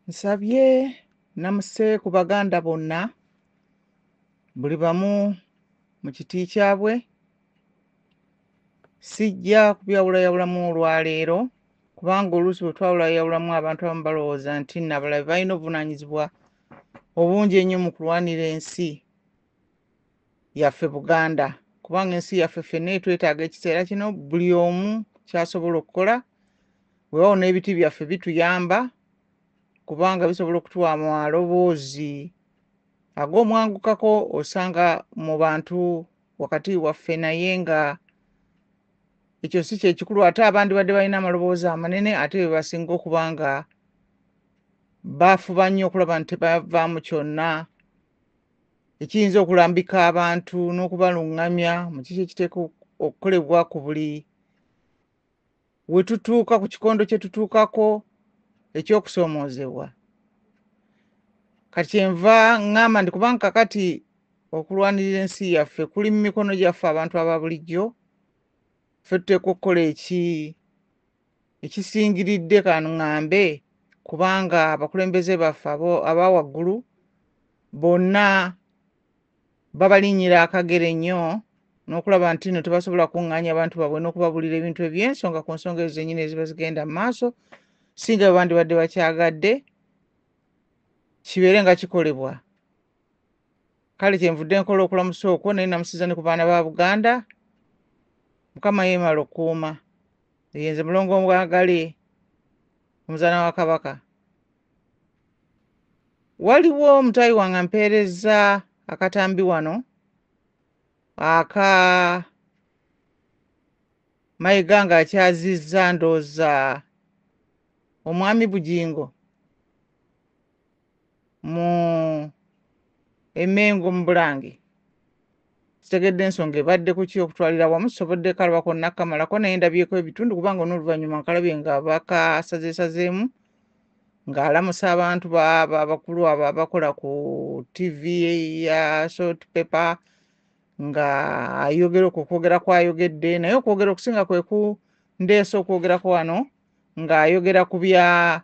Nsabye nnamuse ku Baganda bonna, buli bamu mu kiti kyabwe. Sijja kubyawulayawulamu olwaleero, kubanga oluusi bwe twawulayawulamu abantu abamu balowooza nti nno abalabe balina obuvunaanyizibwa obungi ennyo mu kulwanira ensi yaffe Buganda, kubanga ensi yaffe ffenna etwetaaga ekiseera kino buli omu ky'asobola okukola. Weewaawo n'ebiti byaffe bituyamba kubanga bisobola okutuwa amaloboozi ag'omwangukako osanga mu bantu wakati waffe, naye nga ekyo si kye kikulu. Ate abandibadde balina amaloboozi amanene ate be basinga okuba nga bafuba nnyo okulaba nti tebavaamu kyonna ekiyinza okulambika abantu n'okubaluŋŋamya mu kiki ekiteekwa okukolebwa ku buli we tutuuka ku kikondo kye tutuukako eky'okusoomoozebwa. Kati kyenva ŋŋamba nti kubanga kakati okulwanirira ensi yaffe kuli mu mikono gyaffe abantu aba bulijjo, ffe tuteekwa okukola ekisingiridde kaŋŋambe, kubanga abakulembeze baffe aba waggulu bonna babalinnyira akagere nnyo n'okulaba nti nno tebasobola kuŋŋaanya abantu baabwe n'okubabuulira ebintu eby'ensonga ku nsonga ezo zennyini eziba zigenda mu maaso, singa bwe bandibadde bakyagadde kibeere nga kikolebwa. Kale kyenvudde nkola okulamusa okwo, naye namusiza ne ku baana ba Buganda. Mukama yeemala okukuuma. Ye nze Mulongo Omwagale, omuzaana wa Kabaka. Waliwo omutaayi wange ampeerezza akatambi wano aka Mayiga ng'akyazizza ndowooza omwami Bugingo mu Emmengo mu Bulange. Sitegedde ensonga ebadde ku ki okutwalira wamu, sisobodde kalaba konna kamalako, naye ndabyeko ebitundu kubanga n'oluvannyuma nkalabye nga bakasazeesazeemu ng'alamusa abantu abakulu abo abakola ku TV ya Salt Paper, nga ayogera okwo okwogera kw'ayogedde, naye okwogera okusinga kwe kundeese okwogerako wano ng'ayogera ku bya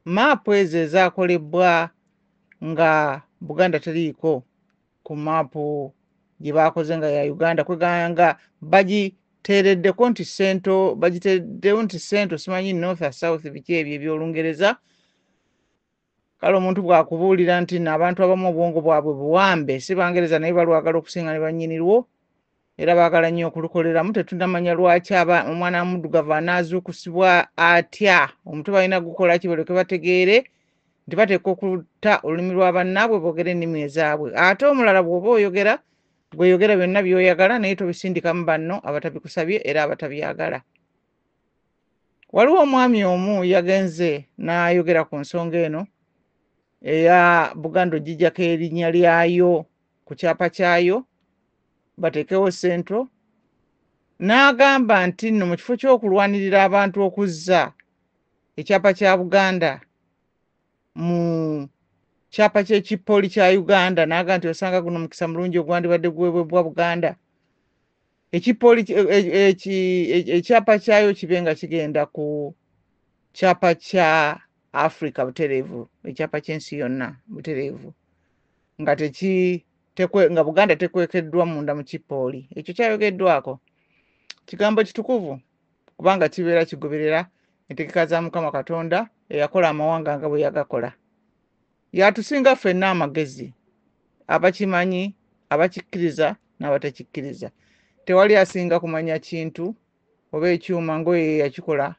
maapu ezo ezaakolebwa nga Buganda teriiko ku maapu gye baakoze nga ya Uganda, kwegamba nga bagiteereddeko nti Central, bagiteereddewo nti Central, simanyi North South biki ebyo eby'Olungereza. Kale omuntu bw'akubuulira nti nno abantu abamu obwongo bwabwe buwambe, si Bangereza naye balwagala okusinga ne bannyinirwo, era baagala nnyo okulukoleramu. Tetunnamanya lwaki omwana w'omuddugavu anaazuukusibwa atya, omutwe balina gukola ki balyoke bategeere nti bateekwa okutta olulimi lwa bannaabwe boogere ennimi ezaabwe. Ate omulala bw'oba oyogera, gweyogera byonna by'oyagala naye tobisindikamu banno abatabikusabye era abatabyagala. Waliwo omwami omu yagenze n'ayogera ku nsonga eno eya Buganda ogijjako erinnya lyayo ku kyapa kyayo bateekewo Central, n'agamba nti nno mu kifo ky'okulwanirira abantu okuzza ekyapa kya Buganda mu kyapa ky'ekipooli kya Uganda, n'agamba nti osanga guno mukisa mulungi ogwandibadde guweebwebwa Buganda, ekipooli ekyapa kyayo kibe nga kigenda ku kyapa kya Africa butereevu, ekyapa ky'ensi yonna butereevu, nga nga Buganda tekwekeddwa munda mu kipooli. Ekyo kyayogeddwako kigambo kitukuvu kubanga kibeera kigoberera entegeka za Mukama Katonda eyakola amawanga nga bwe yagakola. Yatusinga ffenna amagezi, abakimanyi, abakikkiriza n'abatakikkiriza. Tewali asinga kumanya kintu oba ekyuma ng'oyo ye yakikola,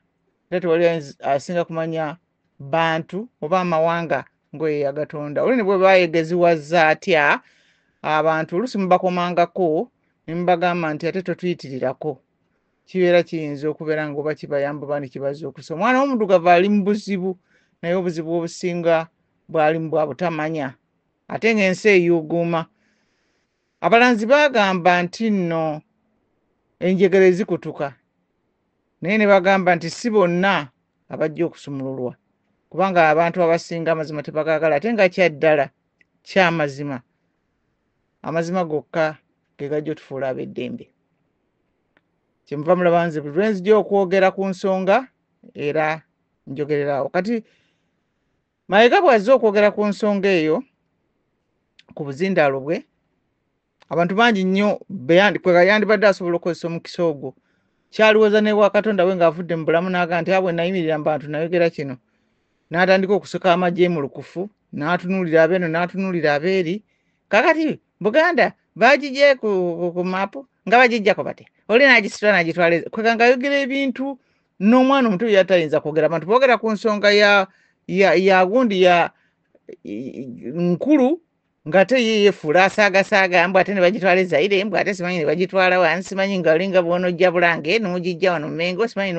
era tewali asinga kumanya bantu oba amawanga ng'oyo yagatonda. Oli ne bwe bayegeziwazza atya abantu, oluusi mubakomangako ne mubagamba nti ate totuyitirirako, kibeera kiyinza okubeera nga oba kibayamba oba ne kibazuukusa. Omwana w'omuddugavu ali mu buzibu, naye obuzibu obusinga bw'alimu bwa butamanya, ate ng'ensi eyuuguuma. Abalanzi baagamba nti nno enjegere zikutuka, naye ne bagamba nti si bonna abajja okusumululwa, kubanga abantu abasinga amazima tebagaagala, ate nga kyaddala kyamazima, amazima gokka ge gajja otufuula ab'eddembe. Kyemuva mulaba nze buli lwe nzija okwogera ku nsonga era njogererawo. Kati Mayiga bw'azze okwogera ku nsonga eyo ku buzindaalo bwe, abantu bangi nnyo yandibadde asobola okukozesa omukisa ogwo. Kyaliwoza ne wa Katonda we ng'avudde mu bulamu n'agamba nti abwe nayimirira mu bantu nayogera kino. N'atandika okuseka amagye mu lukufu, n'atunuulira abeeno, n'atunuulira abeeri. Kaakati Buganda bagigye ku maapu nga bagijjako batya? Oli n'agisitula n'agitwala kwega ng'ayogera ebintu n'omwana omuto yatayinza kwogera. Abantu boogera ku nsonga ya gundi ya nkulu ng'ate ye yeefuula asaagasaaga mbu ate ne bagitwala e Zaire, mbu ate simanyi ne bagitwala wansi, simanyi nga olinga bw'onojja Bulange n'ogijja wano Mmengo, simanyi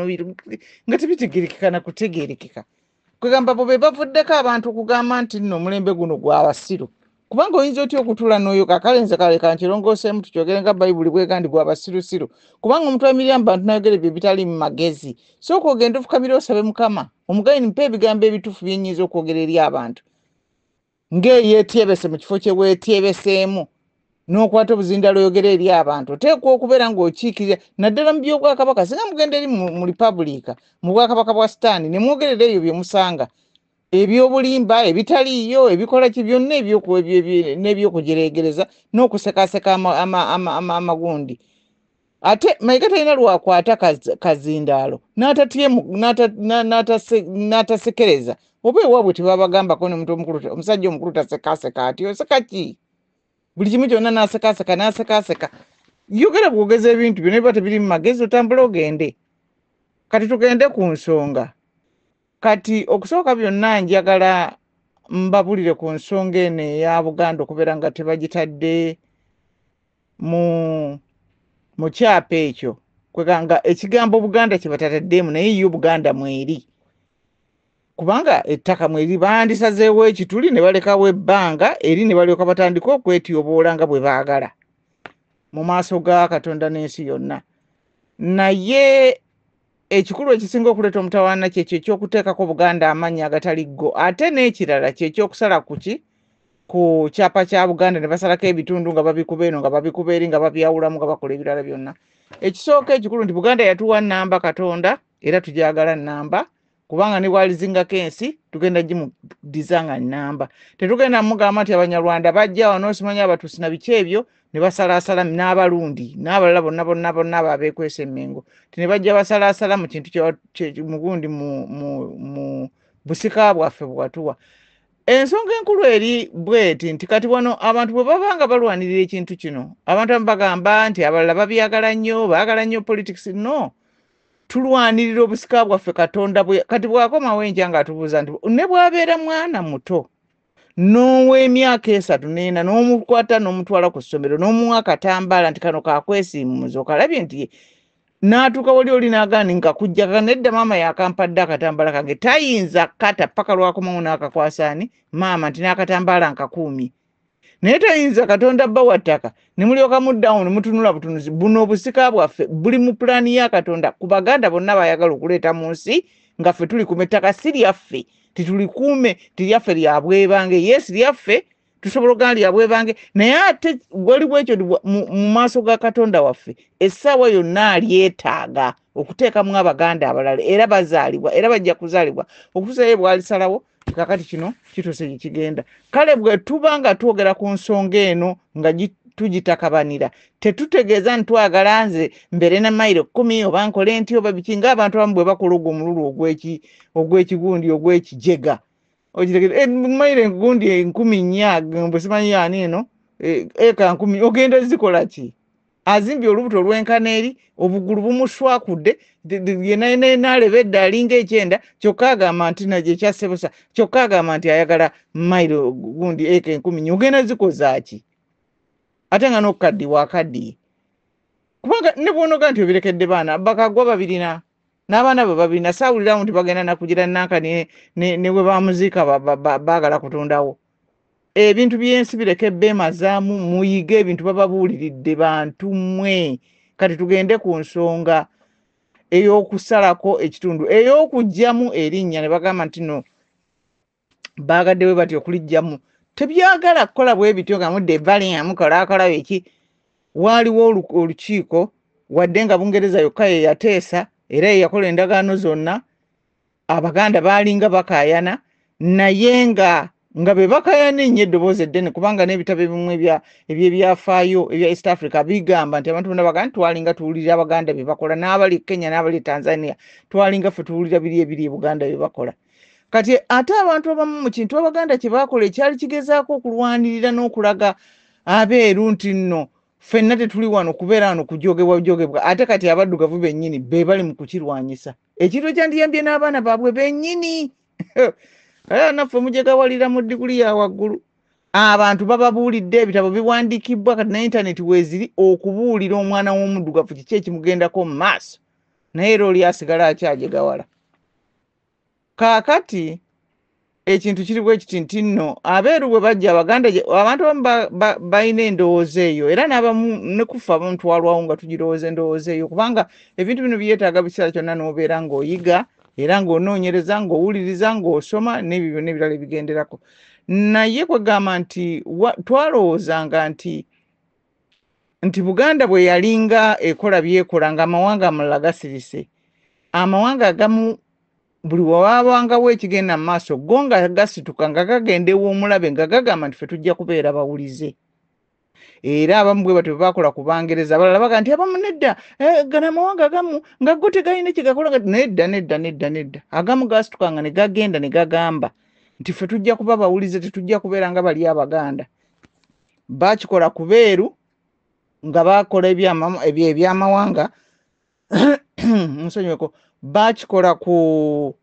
nga tebitegeerekeka na kutegeerekeka. Kwegamba bo be bavuddeko abantu okugamba nti nno omulembe guno gwa basiru. Kubanga oyinza otya okutuula n'oyo kakale nze kale kankirongoseemu tukyogere nga Bayibuli bw'egamba nti gwa basirusiru. Kubanga omuntu ayimirira mu bantu n'ayogera ebyo ebitali mu magezi. Sooka ogende ofukamire osabe Mukama. Omugayi mpa ebigambo ebituufu bye nnyinza okwogera eri abantu. Ng'eyeetyebese mu kifo kye weetyebeseemu n'okwata obuzindaalo oyogera eri abantu. Oteekwa okubeera ng'okiikirira naddala mu by'obwakabaka. Singa mugenda eri mu Lipabuliika, mu bwakabaka bwa Sitaani, ne mwogerera ebyo bye musanga. Ebyobulimba, ebitaliiyo, ebikola ki byonna n'ebyokujereegereza n'okusekaaseka amagundi. Ate Mayiga talina lwakwata kazindaalo n'atasekereza. Oba ewaabwe tebabagambako n'omuntu omukulu, omusajja omukulu tasekaaseka atyo, oseka ki? Buli kimu kyonna n'asekaaseka, n'asekaaseka. Yogera bw'ogeza ebintu byonna biba tebiri mu magezi, otambule ogende. Kati tugende ku nsonga. Kati okusooka byonna njagala mbabulire ku nsonga eno eya Buganda okubeera nga tebagitadde mu kyapa ekyo. Kwegamba ekigambo Buganda kye batataddeemu naye yo Buganda mweri. Kubanga ettaka mweri bandisazeewo ekituli ne balekawo ebbanga eri ne balyoka batandika okwetyoboola nga bwe baagala mu maaso ga Katonda n'ensi yonna. Naye ekikulu ekisinga okuleeta omutawaana kyekyo eky'okuteekako Buganda amannya agatali go. Ate n'ekirala kyekyokusala ku ki? Ku kyapa kya Buganda ne basalako ebitundu nga babikuba eno nga babikuba eri nga babyawulamu nga bakola ebirala byonna. Ekisooka ekikulu nti Buganda yatuwa nnamba Katonda era tugyagala nnamba kubanga ne bw'alizingako ensi tugenda gimuddiza nga nnamba. Tetugenda mugamba nti Abanyarwanda bajja wano simanyi Abatuusi na biki ebyo ne basalaasala n'Abalundi n'abalala bonna bonna bonna abo abeekwesa Emmengo. Nti ne bajja basalaasala mu kintu mugundi mu busika bwaffe bwe watuwa. Ensonga enkulu eri bw'eti nti kati wano abantu bwe baba nga balwanirira ekintu kino, abantu abamu bagamba nti abalala babyagala nnyo, baagala nnyo politics. No, tulwanirira obusika bwaffe Katonda bwe kati bw'akomawo enkya ng'atubuuza nti ne bw'abeera mwana muto n'ow'emyaka 3 n'ena n'omukwata n'omutwala ku ssomero n'omuwa akatambaala nti kano kakwesiimuuza okalabye nti n'atuuka wali oli n'agaana nti nkakujja nedda maama yakampadde akatambaala kange tayinza kata paka lw'akomawo n'akakwasa ani maama nti n'akatambaala nkakuumye. Naye tayinza Katonda bba wa ttaka ne mulyoka muddawo ne mutunula butunuzi. Buno obusika bwaffe buli mu pulaani ya Katonda ku Baganda bonna baayagala okuleeta mu nsi nga ffe tulikuuma ettaka si lyaffe, titulikuume tiryaffe lya bwebange. Yes, lyaffe tusobola okugamba lya bwebange, naye ate waliwo ekyo mu maaso ga Katonda waffe essaawa yonna alyetaaga okuteekamu Abaganda abalala era bazaalibwa era bajja kuzaalibwa okutuusa ye bw'alisalawo kaakati kino kituuse gye kigenda. Kale bwe tuba nga twogera ku nsonga eno nga tugitakabanira tetutegeeza nti twagala nze mbeere na mayiro 10 oba nkole nti oba biki ng'abantu abamu bwe bakola ogwo omululu ogw'ekigundi ogw'ekijega. Okitegeera, mayiro egundi 4,000 mbu simanyi ani eno, eka 10,000 ogenda zikola ki? Azimbye olubuto olw'enkana eri, obugulu bumuswakudde, yenna yenna yenna aleba edda alinga ekyenda, kyokka agamba nti nagyo ekyassebusa, kyokka agamba nti ayagala mayiro gundi eka 4,000, ogenda zikoza ki? Ate nga n'okukaddiwa akaddiye. Kubanga ne bw'onoga nti obirekedde baana, bakagwa babirina, n'abaana bwe babirina, saawulirawo nti bagenda nakugira nanka ne bwe bamuziika baagala kutundawo. Ebintu by'ensi bireke beemazaamu, muyige ebintu bababuuliridde bantu mmwe. Kati tugende ku nsonga ey'okusalako ekitundu, ey'okuggyamu erinnya ne bagamba nti no baagadde bwe batyo okuliggyamu. Tebyagala kukola bwe bityo nga mudda ebbali nga mukolaakola biki. Waaliwo olukiiko wadde nga Bungereza yokka ye yateesa era ye yakola endagaano zonna, Abaganda baalinga bakaayana. Naye nga be bakayana ennyo eddoboozi eddene, kubanga n'ebitabo ebimu eby'ebyafaayo ebya East Africa bigamba nti abantu bonna bagamba nti twalinga tuwulira Abaganda bye bakola, n'abali e Kenya n'abali e Tanzania twalinga ffe tuwulira biri ebiri e Buganda bye bakola. Kati ate abantu abamu mu kintu Abaganda kye baakola ekyali kigezaako okulwanirira n'okulaga abeeru nti nno ffenna tetuli wano kubeera wano kujogebwa bujogebwa, ate kati abaddugavu bennyini be bali mu kukirwanyisa, ekintu ekyandiyambye n'abaana baabwe bennyini. Kale naffe mujegawalira mu diguli ya waggulu, abantu bababuulidde, ebitabo biwandiikibbwa kati ne intaneti weeziri okubuulira omwana w'omuddugavu kiki ekimugendako mu maaso, naye era oli asigala akyajegawala. Kaakati ekintu kiri bwe kiti nti nno abeeru bwe bajja Abaganda, abantu abamu balina endowooza eyo, era n'abamu ne kufa abamu twalwawo nga tugirowooza endowooza eyo, kubanga ebintu bino byetaaga biseera kyonna n'obeera ng'oyiga era ng'onoonyereza, ng'owuliriza, ng'osoma n'ebyo byonna ebirala ebigenderako. Naye kwegamba nti twalowoozanga nti Buganda bwe yalinga ekola byekola ng'amawanga amalala gasirise, amawanga agamu buli wabangawo ekigenda mu maaso go nga gasituka nga gagenda ew'omulabe nga gagamba nti ffe tujja kubeera bawulize. Era abamu bwe batyo bwe bakola ku Bangereza, abalala bagamba nti abamu nedda, gano amawanga agamu nga go tegalina kye gakola, nga nedda, nedda, nedda, nedda. Agamu gasitukanga ne gagenda ne gagamba nti ffe tujja kuba bawulize, tetujja kubeera nga bali Abaganda. Baakikola ku beeru nga bakola ebyamawanga, nsonyiweko, baakikola ku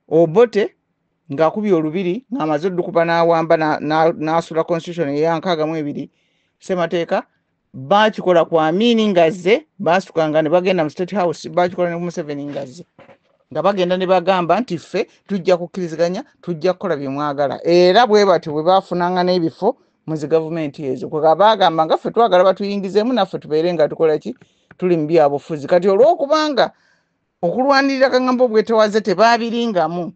Obote ng'akubye olubiri ng'amaze oddukuba n'awamba n'asula constitution eya 62 ssemateeka. Baakikola ku Amini ng'azze, baasukanga ne bagenda mu State House. Baakikola ne ku Museveni ng'azze, nga bagenda ne bagamba nti ffe tujja kukkiriziganya, tujja kukola bye mwagala. Era bwe batyo bwe baafunanga n'ebifo mu zi gavumenti ezo, kwe baagamba nga ffe twagala batuyingizeemu naffe tubeere nga tukola ki, tuli mu byabufuzi. Kati olw'okubanga okulwanirira kaŋŋamba obwetowaze tebaabiringamu,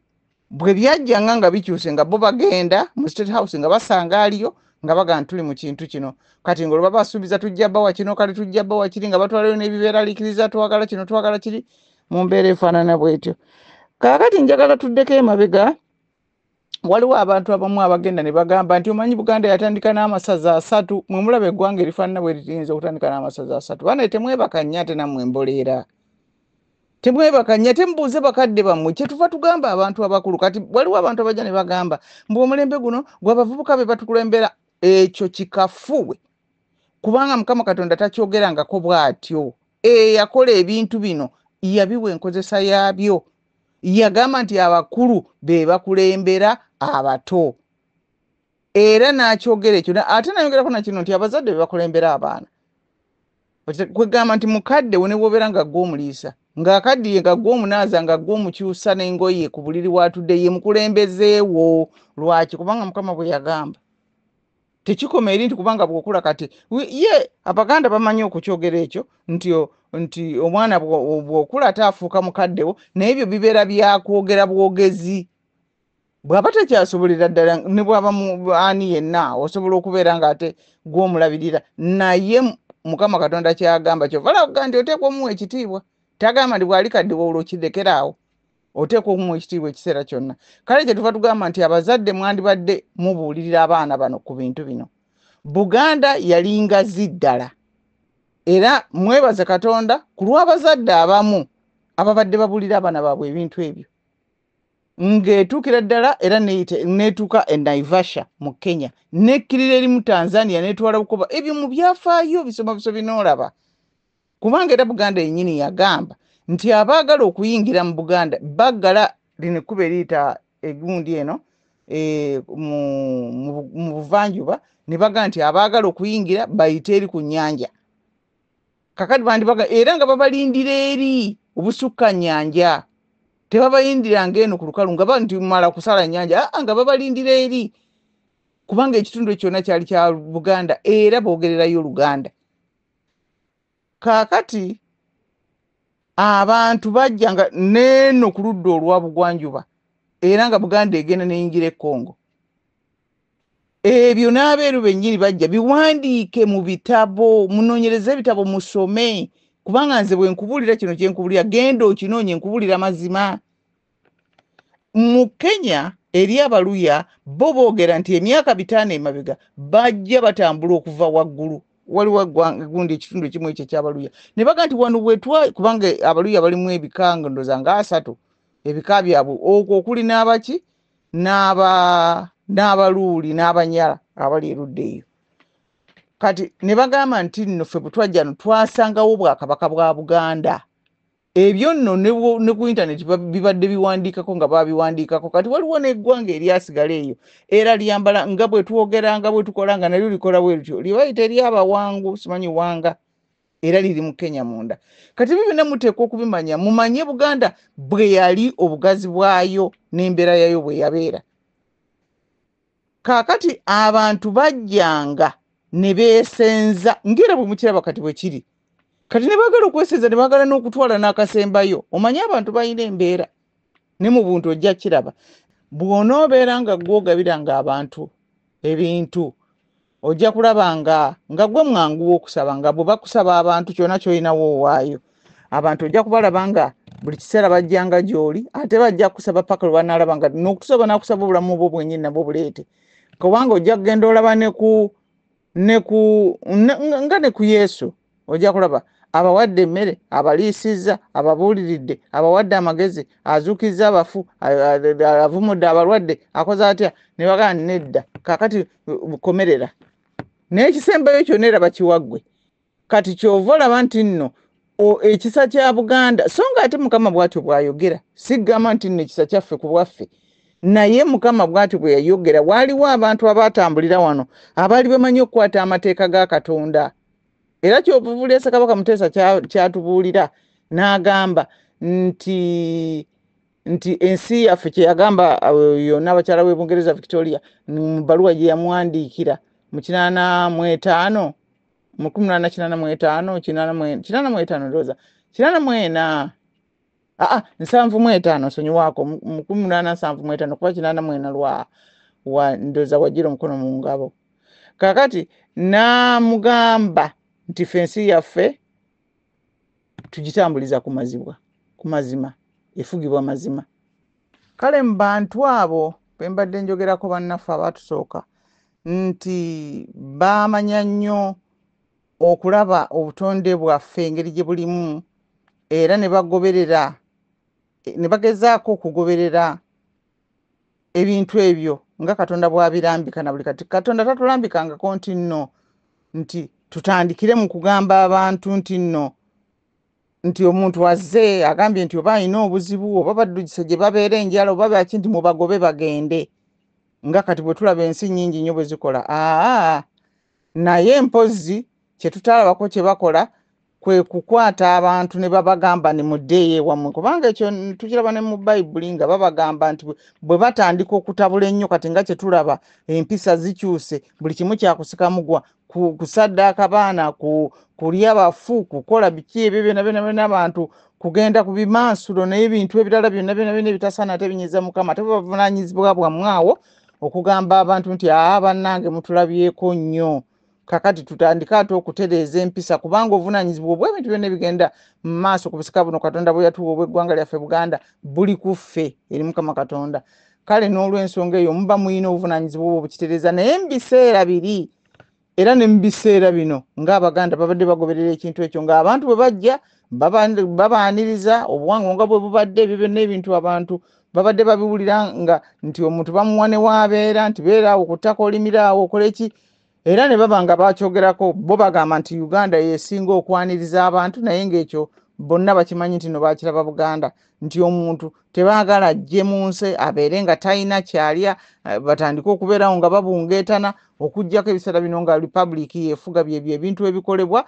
bwe byajjanga nga bikyuse nga bo bagenda mu State House nga basanga aliyo nga bagamba nti tuli mu kintu kino, kati ng'olwo babasuubiza tujja bawa kino, kale tujja bawa kiri, nga batwalayo n'ebibeeraliikiriza, twagala kino, twagala kiri, mu mbeera efaanana bw'etyo. Kaakati njagala tuddeko emabega. Waliwo abantu abamu abagenda ne bagamba nti omanyi Buganda yatandika n'amasaza 3, mwe mulaba eggwanga erifaanana bwe liyinza okutandika n'amasaza 3. Banaye temwebaka nnyo, ate nammwe mboleera temwebaka nnyo, ate mubuuze bakadde bammwe. Kye tuva tugamba abantu abakulu, kati waliwo abantu abajja ne bagamba mbu omulembe guno gw'abavubuka be batukulembera. Ekyo kikafuwe, kubanga Mukama Katonda takyogerangako bw'atyo. Eyakola ebintu bino yabiwa enkozesa yaabyo, yagamba nti abakulu be bakulembera abato, era n'akyogera ekyo. Ate nayongerako na kino nti abazadde be bakulembera abaana. Kwegamba nti mukadde we ne bw'obeera nga ggwe omuliisa, ng'akaddiye, nga ggwe omunaaza, nga ggwe omukyusa n'engoye ku buliri w'atudde, ye mukulembezeewo. Lwaki? Kubanga Mukama bwe yagamba. Tekikoma eri nti kubanga bw'okula kati ye Abaganda bamanyi okukyogera ekyo nti omwana bw'okula ate afuuka mukaddewo, naye ebyo bibeera byakwogera bwogezi. Bw'aba takyasobolera ddala, ne bw'aba ani yenna, osobola okubeera ng'ate gw'omulabirira. Naye Mukama Katonda kyagamba kyova laga nti oteekwa omuwa ekitiibwa. Tagamba nti bw'ali kaddiwa olwo kirekeraawo, oteekwa okumuwa ekitiibwa ekiseera kyonna. Kale kye tuva tugamba nti abazadde mwandibadde mubuulirira abaana bano ku bintu bino. Buganda yali ngazi ddala, era mwebaze Katonda ku lw'abazadde abamu ababadde babuulira abaana baabwe ebintu ebyo, ng'etuukira ddala era n'etuuka e Naivasha mu Kenya, n'ekkirira eri mu Tanzania, n'etwala Bukoba. Ebyo mu byafaayo bisoma bisobi n'olaba, kubanga era Buganda yennyini yagamba nti abaagala okuyingira mu Buganda baggala lino ekkubo eriyita egundi eno mu buvanjuba, ne bagamba nti abaagala okuyingira bayite eri ku nnyanja. Kakati bandibaga era nga babalindira eri obusukka nnyanja, tebabayindiranga eno ku lukalu nga nti mala kusala nnyanja, aa nga babalindira eri, kubanga ekitundu ekyo kyonna kyali kya Buganda era boogererayo Oluganda. Kaakati abantu bajja nga n'eno ku ludda olwa bugwanjuba, era nga Buganda egenda n'eyingira e Congo. Ebyo n'abeeru bennyini bajja biwandiike mu bitabo, munoonyereze ebitabo musome, kubanga nze bwe nkubuulira kino kye nkubuulira, genda okinoonye, nkubuulira mazima. Mu Kenya eri Abaluya bo boogera nti emyaka 5 emabega bajja batambula okuva waggulu, waliwo gundi ekitundu ekimu ekyo eky'Abaluya ne baga nti wano bwetwa, kubanga Abaluya balimu ebika ndowooza nga 3 ebika byabwe, okwo okuli n'abaki n'Abaluuli n'Abanyala abali erudda eyo. Kati ne bagamba nti nno ffe bwe twajja no twasangawo Bwakabaka bwa Buganda. Ebyo nno ne ku internet bibadde biwandiikako nga babiwandiikako. Kati waliwo n'eggwanga eryasigala eyo era lyambala nga bwe twogera nga bwe tukola nga nalyo likola bwe lityo, lye bayita ery'Abawangu, simanyi wanga, era liri mu Kenya munda. Kati ebyo byonna muteekwa okubimanya, mumanye Buganda bwe yali, obugazi bwayo n'embeera yayo bwe yabeera. Kaakati abantu bajjanga ne beesenza ng'era bwe mukiraba kati bwe kiri. Kati ne baagala okwesenza, ne baagala n'okutwala n'akasembayo. Omanye abantu balina embeera ne mu buntu ojja kiraba. Bw'onoobeera nga gw'ogabiranga abantu ebintu, ojja kulaba nga gwe mwangu w'okusaba, nga bwe bakusaba abantu kyonna ky'olinawo owaayo. Abantu ojja kubalaba nga buli kiseera bajjanga gy'oli, ate bajja kusaba paka lwe banaalaba nga n'okusaba n'akusaba obulamu bwo bwennyini nabwo buleete. Kubanga ojja kugenda olaba nga ne ku Yesu ojja kulaba abawadde emmere, abaliisizza, ababuuliridde, abawadde amagezi, azuukizza abafu, avumudde abalwadde, akoze atya, ne bagamba nedda, kaakati komerera. Naye ekisembayo kyonna era bakiwa ggwe. Kati ky'ova olaba nti nno ekisa kya Buganda, so nga ate Mukama bw'atyo bw'ayogera, sigamba nti nno ekisa kyaffe ku bwaffe, naye Mukama bw'atyo bwe yayogera. Waaliwo abantu abaatambulira wano abaali bamanyi okukwata amateeka ga Katonda. Era ky'obuvuulira Ssekabaka Muteesa kyatubuulira n'agamba nti ensi yaffe, kye yagamba yonna abakyala b'e Bungereza Victoria mu bbaluwa gye yamuwandiikira mu 85, mu 1885, 85 ndowooza, 84, 75, nsonyiwaako, mu 1875, kuba 84 lwa wa ndowooza wagira omukono mu ngabo. Kaakati n'amugamba nti ffe ensi yaffe tugitambuliza ku mazibwa, ku mazima, efugibwa mazima. Kale mu bantu abo be mbadde njogerako bannaffe abaatusooka nti baamanya nnyo okulaba obutonde bwaffe engeri gye bulimu, era ne bagoberera, ne bagezaako okugoberera ebintu ebyo nga Katonda bw'abirambika na buli kati. Katonda tatulambikangako nti nno nti tutandikire mu kugamba abantu nti nno nti omuntu azze agambye nti oba alina obuzibu oba baddugise gye babeera enjala oba baki nti mubagobe bagende, nga kati bwe tulaba ensi nnyingi nnyo bwe zikola. Naye mpozzi kye tutalabako kye bakola kwe kukwata abantu ne babagamba ne muddeeyo ewammwe, kubanga ekyo tukiraba ne mu Bayibuli nga babagamba nti bwe batandika okutabula ennyo kati nga kye tulaba empisa zikyuse, buli kimu kyakusika mugwa, kusaddaaka baana, kulya bafu, kukola biki ebyo byonna byonna byonna, abantu kugenda ku bimansulo n'ebintu ebirala byonna byonna byonna ebitasaana ate binyiiza Mukama. Ate buvunaanyizibwa bwammwe awo okugamba abantu nti bannange mutulabyeko nnyo, kakati tutandike ate okutereeza empisa, kubanga obuvunaanyizibwa obw'ebintu byonna ebigenda mu maaso ku busika buno Katonda bwe yatuwa obw'eggwanga lyaffe Buganda buli ku ffe eri Mukama Katonda. Kale n'olw'ensonga eyo muba mulina obuvunaanyizibwa obwo obukitereeza, naye mu biseera biri era ne mu biseera bino ng'Abaganda babadde bagoberera ekintu ekyo, ng'abantu bwe bajja babaaniriza obuwangwa nga bwe bubadde, ebyo byonna ebintu abantu babadde babiwulira nga nti omuntu bamuwa ne w'abeera nti beera awo ku ttaka olimira awo okole ki, era ne baba nga bakyogerako. Bo bagamba nti Uganda y'esinga okwaniriza abantu, naye ng'ekyo bonna bakimanyi nti no bakiraba Buganda nti omuntu tebaagala ajje mu nsi abeere nga talina kyalya, batandike okubeerawo nga babungeetana, okuggyako ebiseera bino nga Republic yeefuga byebyo ebintu ebikolebwa,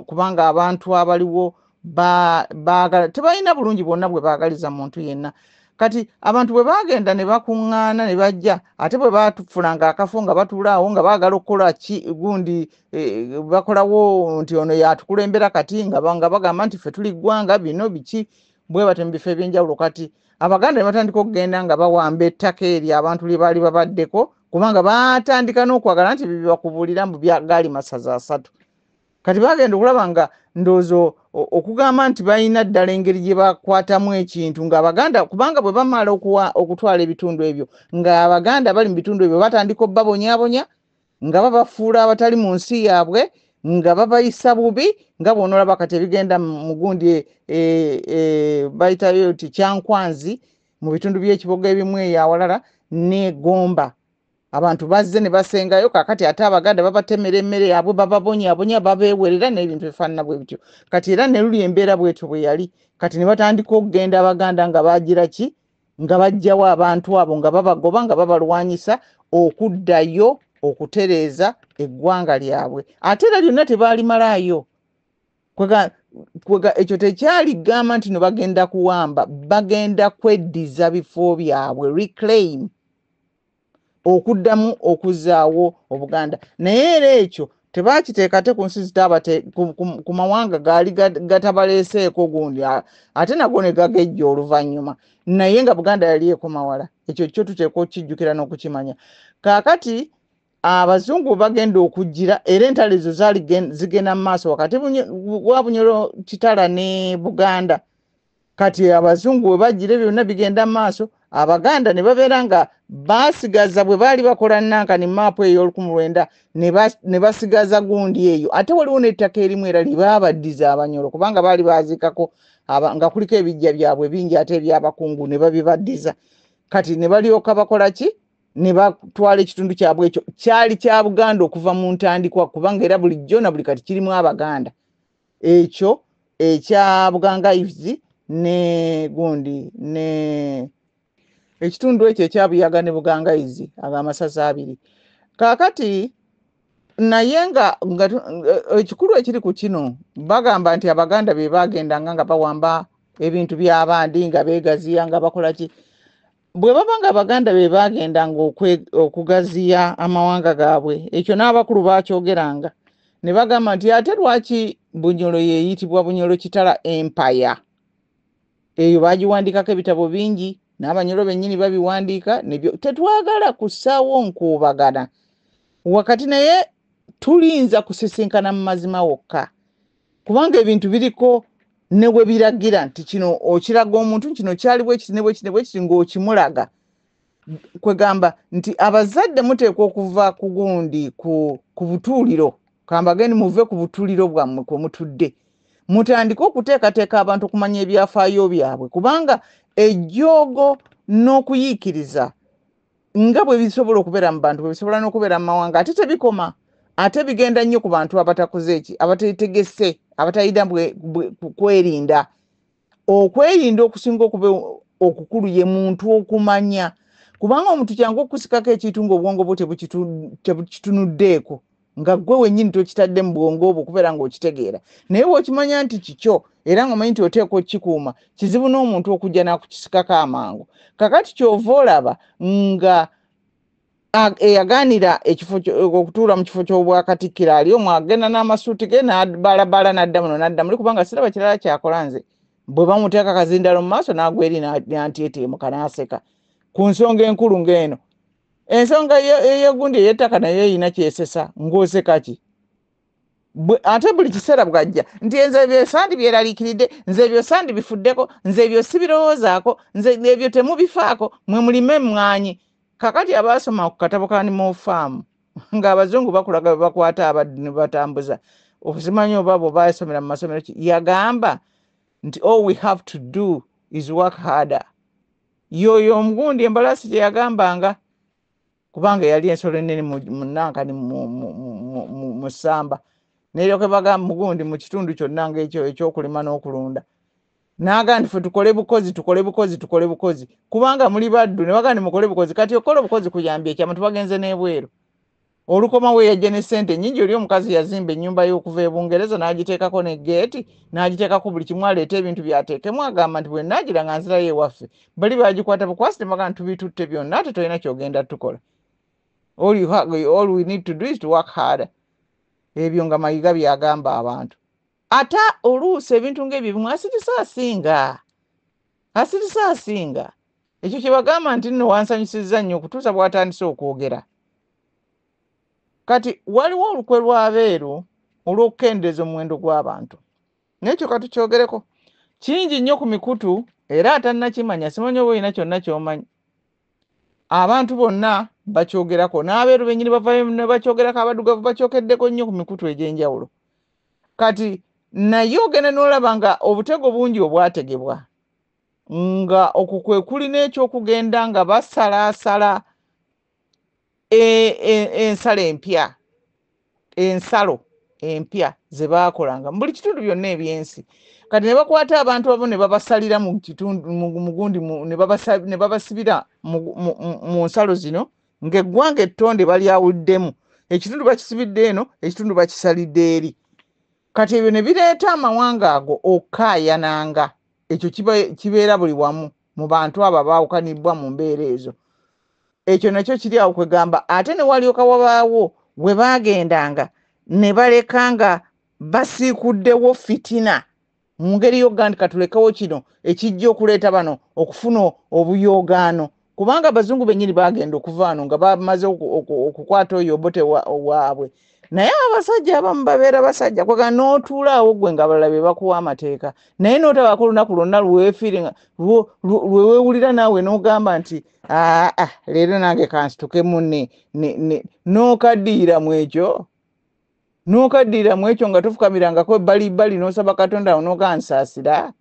kubanga abantu abaliwo baagala tebalina bulungi bwonna bwe baagaliza muntu yenna. Kati abantu bwe baagenda ne bakuŋŋaana ne bajja, ate bwe baatufulanga akafo nga batuula awo nga baagala okukola ki gundi, bakolawo nti ono y'atukulembera kati, nga bagamba nti ffe tuli ggwanga bino biki, bwe batyo mu bifo eby'enjawulo. Kati Abaganda ne batandika okugenda nga bawamba ettaka eryo abantu lye baali babaddeko, kubanga baatandika n'okwagala nti bye bakubuulira mbu gaali masaza 3. Kati baagenda okulaba nga Ndowooza okugamba nti balina ddala engeri gye bakwatamu ekintu ng'Abaganda, kubanga bwe bamala okutwala ebitundu ebyo, ng'Abaganda bali mu bitundu ebyo batandika obbabonyaabonya, nga babafuula abatali mu nsi yaabwe, nga babayisa bubi, nga bw'onoolaba kati ebigenda mu gundi bayitayo nti Kyankwanzi mu bitundu by'Ekiboga ebimu eyo awalala ne Gomba. Abantu bazze ne basengayo, kaakati ate Abaganda babatemera emmere yaabwe, bababonyaabonya, babeewerera n'ebintu ebifaanana bwe bityo. Kati era ne luli embeera bwetyo bwe yali. Kati ne batandika okugenda Abaganda nga bagira ki, nga baggyawo abantu abo, nga babagoba, nga babalwanyisa okuddayo okutereeza eggwanga lyabwe. Ate era lyonna tebaalimalaayo. Kwega ekyo tekyali gamba nti no bagenda kuwamba, bagenda kweddiza bifo byabwe, reclaim, okuddamu okuzzaawo Obuganda. Naye era ekyo tebakiteeka ate ku nsi zitaabate ku mawanga gaali gatabaleeseeko gundi, ate nago ne gagejja oluvannyuma, naye nga Buganda yali ekomawala. Ekyo kyo tuteekwa okukijjukira n'okukimanya. Kaakati Abazungu bagenda okujjira, era entalo ezo zaali zigenda mu maaso wakati wa Bunyoro Kitala ne Buganda. Kati Abazungu bwe bajjira, ebyo byonna bigenda mu maaso, Abaganda ne babeera nga baasigaza bwe baali bakola nankani maapu eyo 1900, ne basigaza gundi eyo. Ate waliwo n'ettaka erimu era lye baabaddiza Abanyoro, kubanga baali baaziikako nga kuliko ebijja byabwe bingi ate ebyabakungu, ne babibaddiza. Kati ne balyoka bakola ki? Ne batwala ekitundu kyabwe. Ekyo kyali kya Buganda okuva mu ntandikwa, kubanga era bulijjo na buli kati kirimu Abaganda, ekyo ekya Bugangayizi ne gundi ne ekitundu ekyo ekya Buyaga ne Bugangayizi, ago amasaza abiri. Kaakati naye nga ekikulu ekiri ku kino, bagamba nti Abaganda be bagendanga nga bawamba ebintu by'abandi, nga beegaziya, nga bakola ki. Bwe baba nga Abaganda be bagendanga okugaziya amawanga gaabwe, ekyo n'abakulu bakyogeranga ne bagamba nti ate lwaki Bunyolo yeeyitibwa Bunyolo Kitala Empire? Eyo bagiwandiikako ebitabo bingi, n'Abanyolo bennyini babiwandiika nebyo. Tetwagala kussaawo nkuubagana wakati, naye tulinza kusisinkana mu mazima wokka, kubanga ebintu biriko ne bwe biragira nti kino okiraga omuntu, kino kyali bwe kiti ne bwe kiti ne bwe kiti, ng'okimulaga. Kwegamba nti abazadde muteekwa okuva ku gundi ku butuuliro, kambageni muve ku butuuliro bwammwe kwe mutudde, mutandike okuteekateeka abantu okumanya ebyafaayo byabwe, kubanga ejjoogo n'okuyiikiriza nga bwe bisobola okubeera mu bantu, bwe bisobola n'okubeera mu mawanga. Ate tebikoma, ate bigenda nnyo ku bantu abatakoze eki, abatetegese, abatalina kwerinda. Okwerinda okusinga okuba okukulu ye muntu okumanya, kubanga omuntu kyangu okusikako ekintu ng'obwongo bwo tebukitunuddeeko, nga ggwe wennyini tokitadde mu bwongo obwo okubeera ng'okitegeera. Naye bw'okimanya nti kikyo era ng'omanyi nti oteekwa okukikuuma, kizibu n'omuntu okujja n'akukisikako amangu. Kakati kyova olaba nga eyagaanira ekifo okutuula mu kifo ky'obwakatikkiro ali omwo agenda n'amasuuti ge n'abalabala n'adda muno n'adda muli, kubanga siraba kirala kyakola. Nze bwe bamuteeka kazindalo mu maaso n'agwa eri n'antyeteemuka n'aseka ku nsonga enkulu ng'eno. Ensonga eyegundi ey'ettaka naye erina kyesesa, ng'oseka ki? Ate buli kiseera bw'ajja nti nze ebyo sandi byeraliikiridde, nze ebyo sandi bifuddeko, nze ebyo sibirowoozaako, nze ebyo temubifaako, mwe mulime emmwanyi. Kakati abaasoma ku katabo ka Animal Farm, ng'Abazungu bakulaga bwe bakwata abaddu ne batambuza, ozimanyi oba bwe basomera mu masomero ki, yagamba nti all we have to do is work harder. Yoyo omugundi embalaasi gye yagambanga, kubanga yali ensolo ennene mu nankani mu ssamba, neryoke bagamba mugundi mu kitundu kyonna ngaekyo ekyokulima n'okulunda, n'agamba nti fe tukole bukozi, tukole bukozi, tukole bukozi, kubanga muli baddu. Ne bagamba nti mukole bukozi. Kati okukola obukozi kuyambye eki? Abantu bagenze n'ebweru. Olukomawo yajja ne ssente nnyingi. Oli omukazi yazimba ennyumba y'okuva e Bungereza, n'agiteekako ne geeti, n'agiteekako buli kimu, aleete ebintu byateekemu. Agamba nti bwe naagira nga nzirayo ewaffe, bali bagikwata bukwasi ne bagamba tubitutte byonna, ate tolina kyogenda tukola. All we need to do is to work harder. Ebyo nga Mayiga byagamba abantu. Ate oluusi ebintu ng'ebyo bimu asirisa asinga, asirisa asinga. Ekyo kye bagamba nti nno wansanyusizza nnyo okutuusa bw'atandise okwogera. Kati waliwo olukwe lw'abeeru olw'okukendeeza omuwendo gw'abantu. Naye kyo katukyogereko kingi nnyo ku mikutu, era atannakimanya simanyi oba olina kyonna ky'omanyi. Abantu bonna bakyogerako, n'abeeru bennyini bavayo ne bakyogerako, abaddugavu bakyokeddeko nnyo ku mikutu egy'enjawulo. Kati naye ogenda n'olaba nga obutego bungi obwategebwa, nga okwo kwe kuli n'ekyokugenda nga basalaasala ensalo empya, ensalo empya ze baakolanga mu buli kitundu byonna eby'ensi. Kati ne bakwata abantu abamu ne babasalira mu kitundu, mu gundi, ne babasibira mu nsalo zino, ng'eggwanga ettonde balyawuddemu, ekitundu bakisibidde eno, ekitundu bakisalidde eri. Kati ebyo ne bireeta amawanga ago okukaayananga. Ekyo kibeera buli wamu mu bantu abo abaawukanibwa mu mbeera ezo. Ekyo nakyo kiri awo kwegamba, ate ne walyoka wabaawo we baagendanga ne baleka nga basiikuddewo fitina mu ngeri y'okugamba nti katulekewo kino ekijja okuleeta bano okufuna obuyoogaano, kubanga abazungu bennyini baagenda okuva wano nga bamaze okukwata oyo Obote waabwe. Naye abasajja abamu babeera basajja kwega n'otuula awo ggwe nga abalala be bakuwa amateeka, naye n'otabaako olunaku lwonna lweweefiiringa, lwe weewulira naawe n'ogamba nti aa leero nange kansitukemu n'okaddiira mu ekyo, n'okaddiira mu ekyo nga tofukamirangako ebbalibbali n'osaba Katonda awo n'ogansaasira.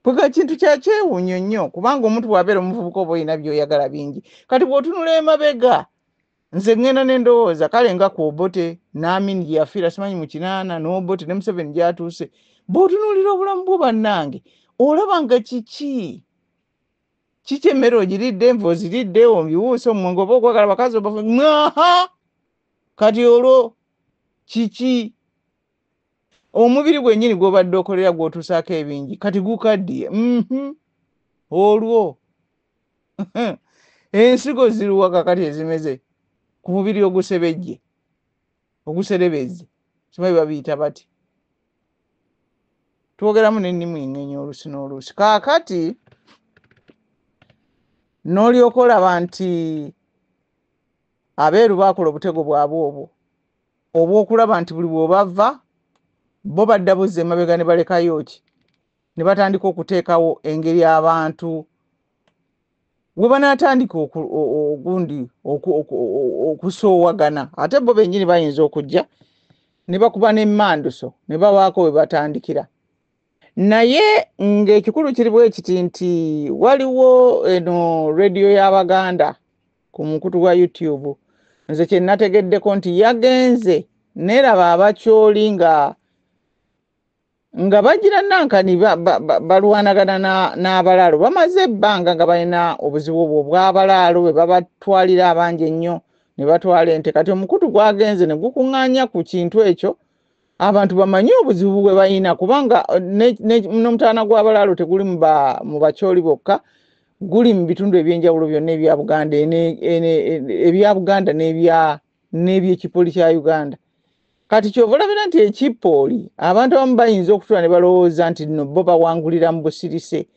Kwega kintu kya kyewuunyo nnyo, kubanga omuntu bw'abeera omuvubuka oba olina by'oyagala bingi. Kati bw'otunula emabega, nze ŋŋenda ne ndowooza kale nga ku Obote n'Amin gye yafiira simanyi mu 80, n'Obote ne Museveni gy'atuuse, bw'otunuulira obulamu bwo bannange olaba nga kiki kiki emmere ogiridde, enva oziridde, obiwuuse, omwenge oba okwagala bakazi oba mwaha, kati olwo kiki omubiri gwennyini gw'obadde okolera gw'otuusaako ebingi kati gukaddiye. Olwo ensigo ziruwa kakati ezimeze ku mubiri ogusebejje, oguserebezze, simanyi babiyita bati. Twogeramu n'ennimu eng'enyi oluusi n'oluusi. Kaakati n'olyoka olaba nti abeeru baakola obutego bwabwe obwo obw'okulaba nti buli bw'obava bo badda buzza emabega ne balekayo ki, ne batandika okuteekawo engeri abantu we banaatandika ogundi okusoowagana. Ate bo bennyini bayinza okujja ne bakuba n'emmanduso ne babaako we batandikira. Naye ng'ekikulu kiri bwe kiti nti waliwo eno rediyo y'Abaganda ku mukutu gwa YouTube, nze kye nategeddeko nti yagenze neeraba Abakyoli nga bagira nankani balwanagana n'abalaalo. Bamaze ebbanga nga balina obuzibu obwo obw'abalaalo bwe babatwalira abangi ennyo ne batwala ente. Kati omukutu gwagenze ne gukuŋŋaanya ku kintu ekyo abantu bamanye obuzibu bwe balina, kubanga n'omutawaana gw'abalaalo teguli mu Bakyoli bokka, guli mu bitundu ebyenjawulo byonna ebya Buganda, ebya Buganda n'ebyekipoli kya Uganda. Kati ky'ova olabira nti ekipooli abantu abamu bayinza okutuula ne balowooza nti nno bo bawangulira mu busirise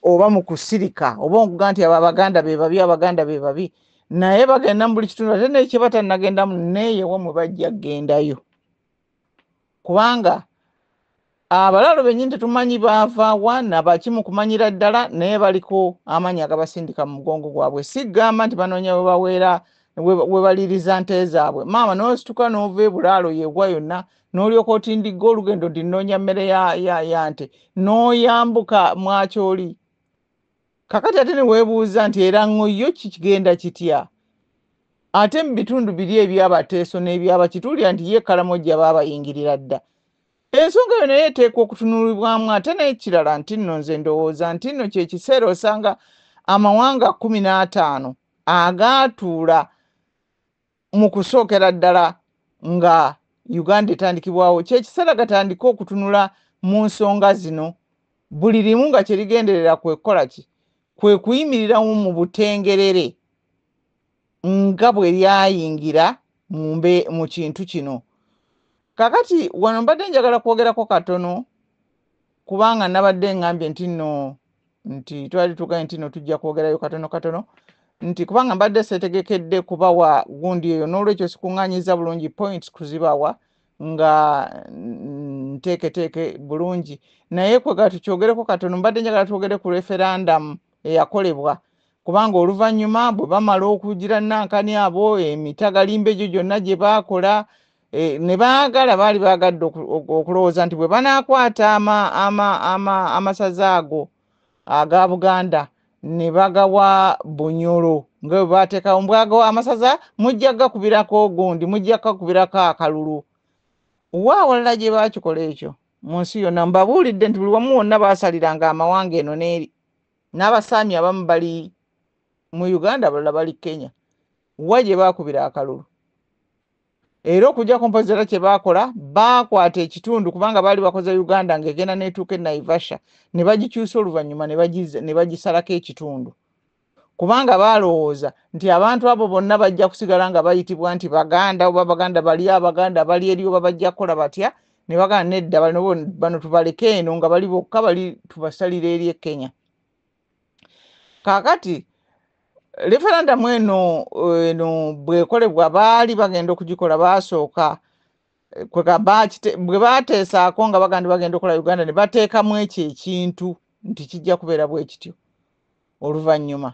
oba mu kusirika, oba okuga nti abo Abaganda be babi, Abaganda be babi, naye bagenda mu buli kitundu, ate naye kye batannagendamu neeyo wammwe bajja kugendayo. Kubanga abalaalo bennyini tetumanyi baava wa na baki mu kumanyira ddala, naye baliko amaanyi agabasindika mu mugongo gwabwe. Sigamba nti banoonya we baweera, we baliriza nte zaabwe. Maama n'osituka n'ova e Bulaalo yegwa yonna, n'olyoka otindigga olugendo nti nnoonya mmere ya nte, n'oyambuka Mwakyoli. Kakati ate ne weebuuza nti era ŋŋo yo kigenda kitya? Ate mu bitundu biri eby'Abateeso n'eby'Abakituulira nti ye Kalamojja baabayingirira dda. Ensonga eyo naye eteekwa okutunulibwamu. Ate n'ekirala nti nno nze ndowooza nti nno kye kiseera osanga amawanga 15 agaatuula mu kusookera ddala nga Uganda etandikibwawo, kye kiseera gatandike okutunula mu nsonga zino buli limu nga kye ligenderera kwe kukola ki? Kwe kuyimirirawo mu butengerere nga bwe lyayingira mu kintu kino. Kakati wano mbadde njagala kwogerako katono, kubanga nabadde ngambye nti nno nti twali tugambye nti nno tujja kwogerayo katono katono, nti kubanga mbadde seetegekedde kubawa gundi eyo, n'olwekyo sikuŋŋaanyiza bulungi points kuzibawa nga nteeketeeke bulungi, naye kwega tukyogereko katono. Mbadde njagala twogere ku referendum eyakolebwa, kubanga oluvannyuma bwe bamala okugira nankani abo emitagalimba egyo gyonna gye baakola, ne baagala, baali baagadde okulowooza nti bwe banaakwata amasaza ago aga Buganda ne bagawa Bunyoro, nga bwe baateekawo mbwago amasaza, mujja gakubirako gundi, mujja gakubirako akalulu. Wa awalala gye baakikola ekyo mu nsi yonna? Mbabuulidde nti buli wamu wonna baasaliranga amawanga eno n'eri, n'abasaami abamu bali mu Uganda, abalala bali Kenya. Wa gye baakubira akalulu? Era okuggyako mpozi era kye baakola, baakwata ekitundu, kubanga baali bakoze Uganda ng'egenda n'etuuka e Naivasha, ne bagikyusa oluvannyuma ne bagisalako ekitundu, kubanga baalowooza nti abantu abo bonna bajja kusigala nga bayitibwa nti Baganda, oba Baganda bali, Abaganda bali eri, oba bajja kukola batya. Ne bagamba nedda, bano tubaleke eno nga bali bokka, bali tubasalira eri e Kenya. Kaakati referendum eno bw'ekolebwa, baali bagenda okugikola, baasooka bwe baateesaako nga baganda bagenda okukola Uganda, ne bateekamu ekyo ekintu nti kijja kubeera bwe kityo. Oluvannyuma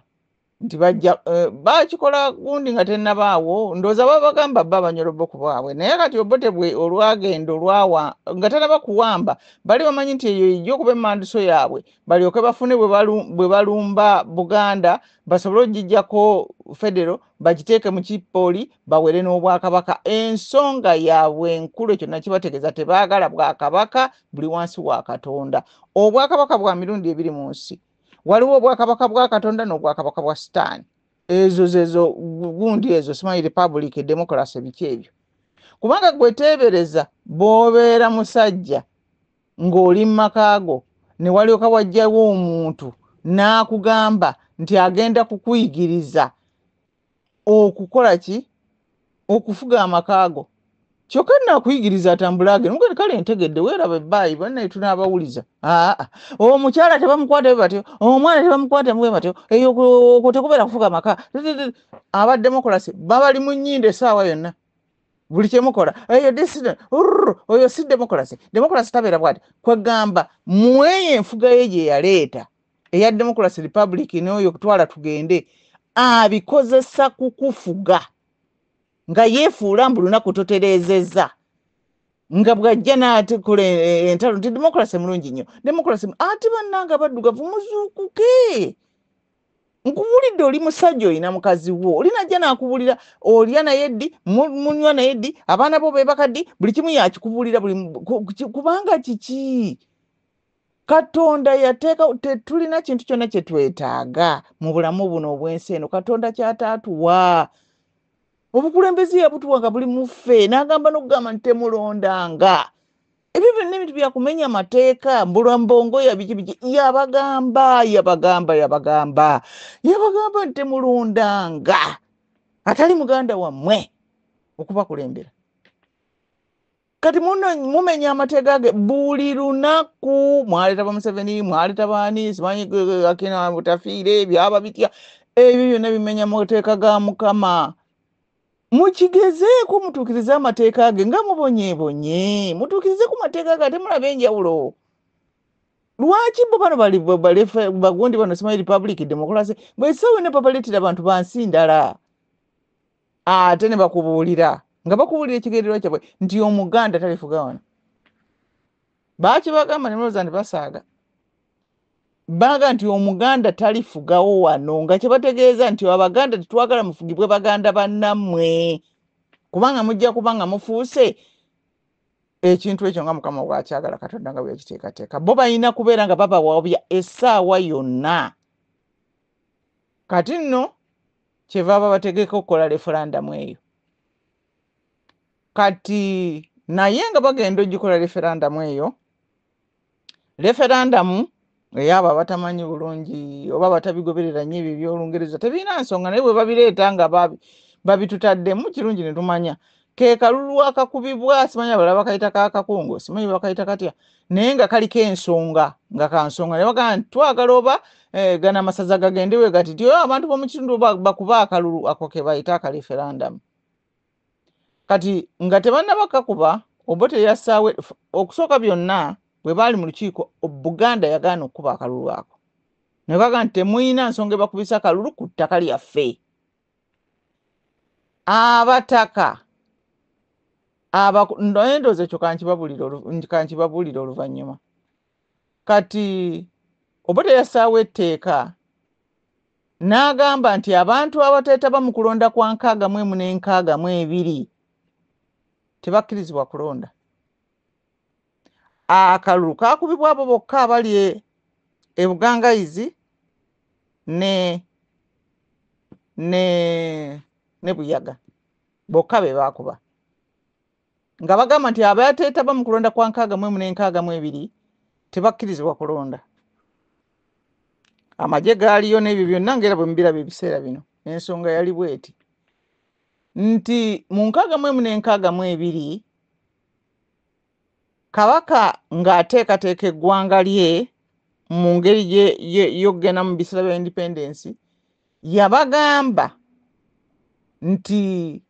nti bajja bakikola gundi nga tennabaawo, ndowooza babagamba bo Abanyoro bo ku bwabwe. Naye kati Obote bwe olwagenda olwawa nga tanaba kuwamba, bali bamanyi nti eyo ejja okuba emmanduso yaabwe, balyoke bafune bwe balumba Buganda, basobole okugiggyako federo, bagiteeke mu kipooli, bawere n'obwakabaka. Ensonga yaabwe enkulu, ekyo nakibategeeza, tebaagala bwakabaka buli wansi wa Katonda. Obwakabaka bwa mirundi ebiri mu nsi: waliwo obwakabaka bwa Katonda n'obwakabaka bwa Sitaani. Ezo zezo gundi ezo, simanyi republic, democracy, biki ebyo. Kubanga gwe teebereza bw'obeera musajja ng'oli mu maka go, ne walyoka wajjawo omuntu n'akugamba nti agenda kukuyigiriza okukola ki, okufuga amaka go. Kyokka nnaakuyigiriza atambule agende mugende. Kale ntegedde, weeraba ebbaayi, bannaye tunaabawuliza. Aa, omukyala tebamukwata bwe batyo, omwana tebamukwata bwe batyo, eyo okwo tekubeera kufuga maka. Aba democracy babali mu nnyindo essaawa yonna, buli kyemukola eyo oyo si democracy, democracy tabeera bwati. Kwegamba mweyo enfuga ye gye yaleeta eya democracy, republic, n'oyo kutwala tugende, abikozesa kukufuga nga yeefuula mbu lunaku totereezezza, nga bw'ajja n'atekola entalo nti democracy mulungi nnyo, democracy. Ate bannange abaddugavu, muzuukuke. Nkubuulidde, oli musajja, olina mukazi wo, oli najja n'akubuulira olya naye ddi, munywa naye ddi, abaana bo beebaka ddi, buli kimu yakikubuulira buli kubanga kiki Katonda yateeka. Tetulina kintu kyonna kye twetaaga mu bulamu buno obw'ensi eno Katonda kyataatuwa. Obukulembeze yabutuwa nga buli muffe, n'agamba n'okugamba nti temulondanga ebyo byonna, ebintu byakumenya amateeka, mbulwa mbongoya, biki biki. Yabagamba, yabagamba, yabagamba, yabagamba nti temulondanga atali muganda wammwe okubakulembera. Kati muno mumenya amateeka ge buli lunaku. Mwaleeta ba Museveni, mwaleeta baani, simanyi akina butafiire, byaba bitya, ebyo byonna bimenya mateeka ga Mukama. Mukigezeeko, mutuukirize amateeka ge nga mubonyeebonye, mutuukirize ku mateeka ge, ate mulabe enjawulo. Lwaki bo bano bali bagundi bano, simanyi republic, democracy, bwesaawa yonna babaleetera abantu bansi ndala, ate ne bakubuulira nga bakubuulira ekigendererwa kyabwe nti Omuganda talifuga wano? Baakibagamba ne mulowooza nti basaaga. Baga nti Omuganda talifugawo wano, nga kyebategeeza nti Abaganda tetwagala mufugibwe Baganda bannammwe, kubanga mujja kuba nga mufuuse ekintu ekyo nga Mukama bwakyagala, Katonda nga bwe yakiteekateeka. Bo balina kubeera nga babawabya essaawa yonna. Kati nno kyeva babategeka okukola referendum eyo. Kati naye nga bagenda ogikola referendum eyo, referendum eyabo abatamanyi bulungi oba batabigoberera nnyo ebyo ebyolungereza, tebirina nsonga, naye bwe babireeta nga babitutaddemu kirungi ne tumanya ke kalulu akakubibwa. Simanyi abalala bakayita kakakungo, simanyi bakayita katya, naye nga kaliko ensonga, nga kansonga. Ne bagamba nti twagala oba gano amasaza gagende we gati, ti abantu b'omu kitundu bakuba akalulu ako ke bayita akareferendum. Kati nga tebannaba kakuba, Obote yassaawo okusooka byonna bwe baali mu lukiiko, Buganda yagaana okukuba akalulu ako ne bagamba nti temulina nsonga ebakubisa akalulu ku ttaka lyaffe. Abataka naye ndowooza ekyo kankibabuulire oluvannyuma. Kati Obote yassaawo etteeka n'agamba nti abantu abateetaba mu kulonda kwa 61 ne 62 tebakkirizibwa kulonda. Akalulu kaakubibwa abo bokka abali e Bugangayizi ne Buyaga bokka be baakuba, nga bagamba nti abateetaba mu kulonda kwa 61 ne 62 tebakkirizibwa kulonda. Amagye gaaliyo n'ebyo byonna ng'era bwe mubiraba ebiseera bino. Ensonga yali bw'eti nti mu 61 ne 62 Kabaka ng'ateekateeka eggwanga lye mu ngeri y'okugenda mu biseera bya independence, yabagamba nti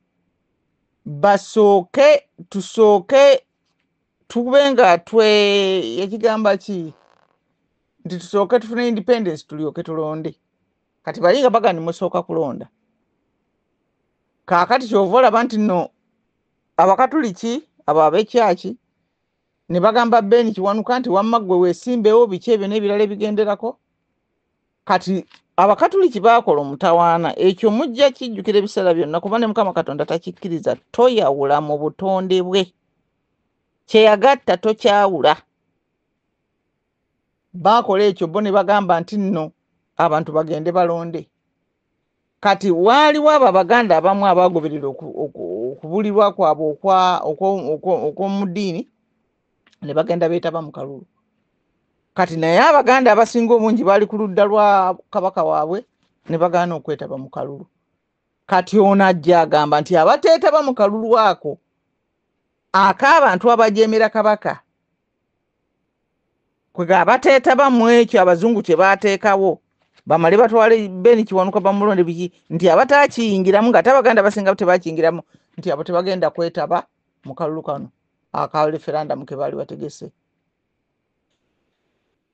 basooke tusooke tube nga yakigamba ki nti tusooke tufune independence tulyoke tulonde. Kati bali nga bagamba nti musooka kulonda. Kaakati ky'ova olaba nti nno Abakatuliki abo ab'ekyaki ne bagamba Ben Kiwanuka nti wamma ggwe weesimbewo biki ebyo n'ebirala ebigenderako. Kati Abakatuliki baakola omutawaana, ekyo mujja kijjukira ebiseera byonna kuba ne Mukama Katonda takikkiriza. Toyawula mu butonde bwe, kye yagatta tokyawula. Baakola ekyo bo ne bagamba nti nno abantu bagende balonde. Kati waaliwo abo Abaganda abamu abaagoberera okubulirwa kwabwe okw'omu ddiini ne bagenda beetaba mu kalulu. Kati naye Abaganda abasinga obungi baali ku ludda lwa Kabaka waabwe ne bagaana okwetaba mu kalulu. Kati ono ajja agamba nti abateetaba mu kalulu ako ak'abantu abajeemera Kabaka, kwega abateetaba mu ekyo abazungu kye baateekawo bamale batwale Ben Kiwanuka bamulonde biki, nti abataakiyingiramu ng'ate Abaganda abasinga tebakiyingiramu, nti abo tebagenda kwetaba mu kalulu kano aka referendum ke baali bategese.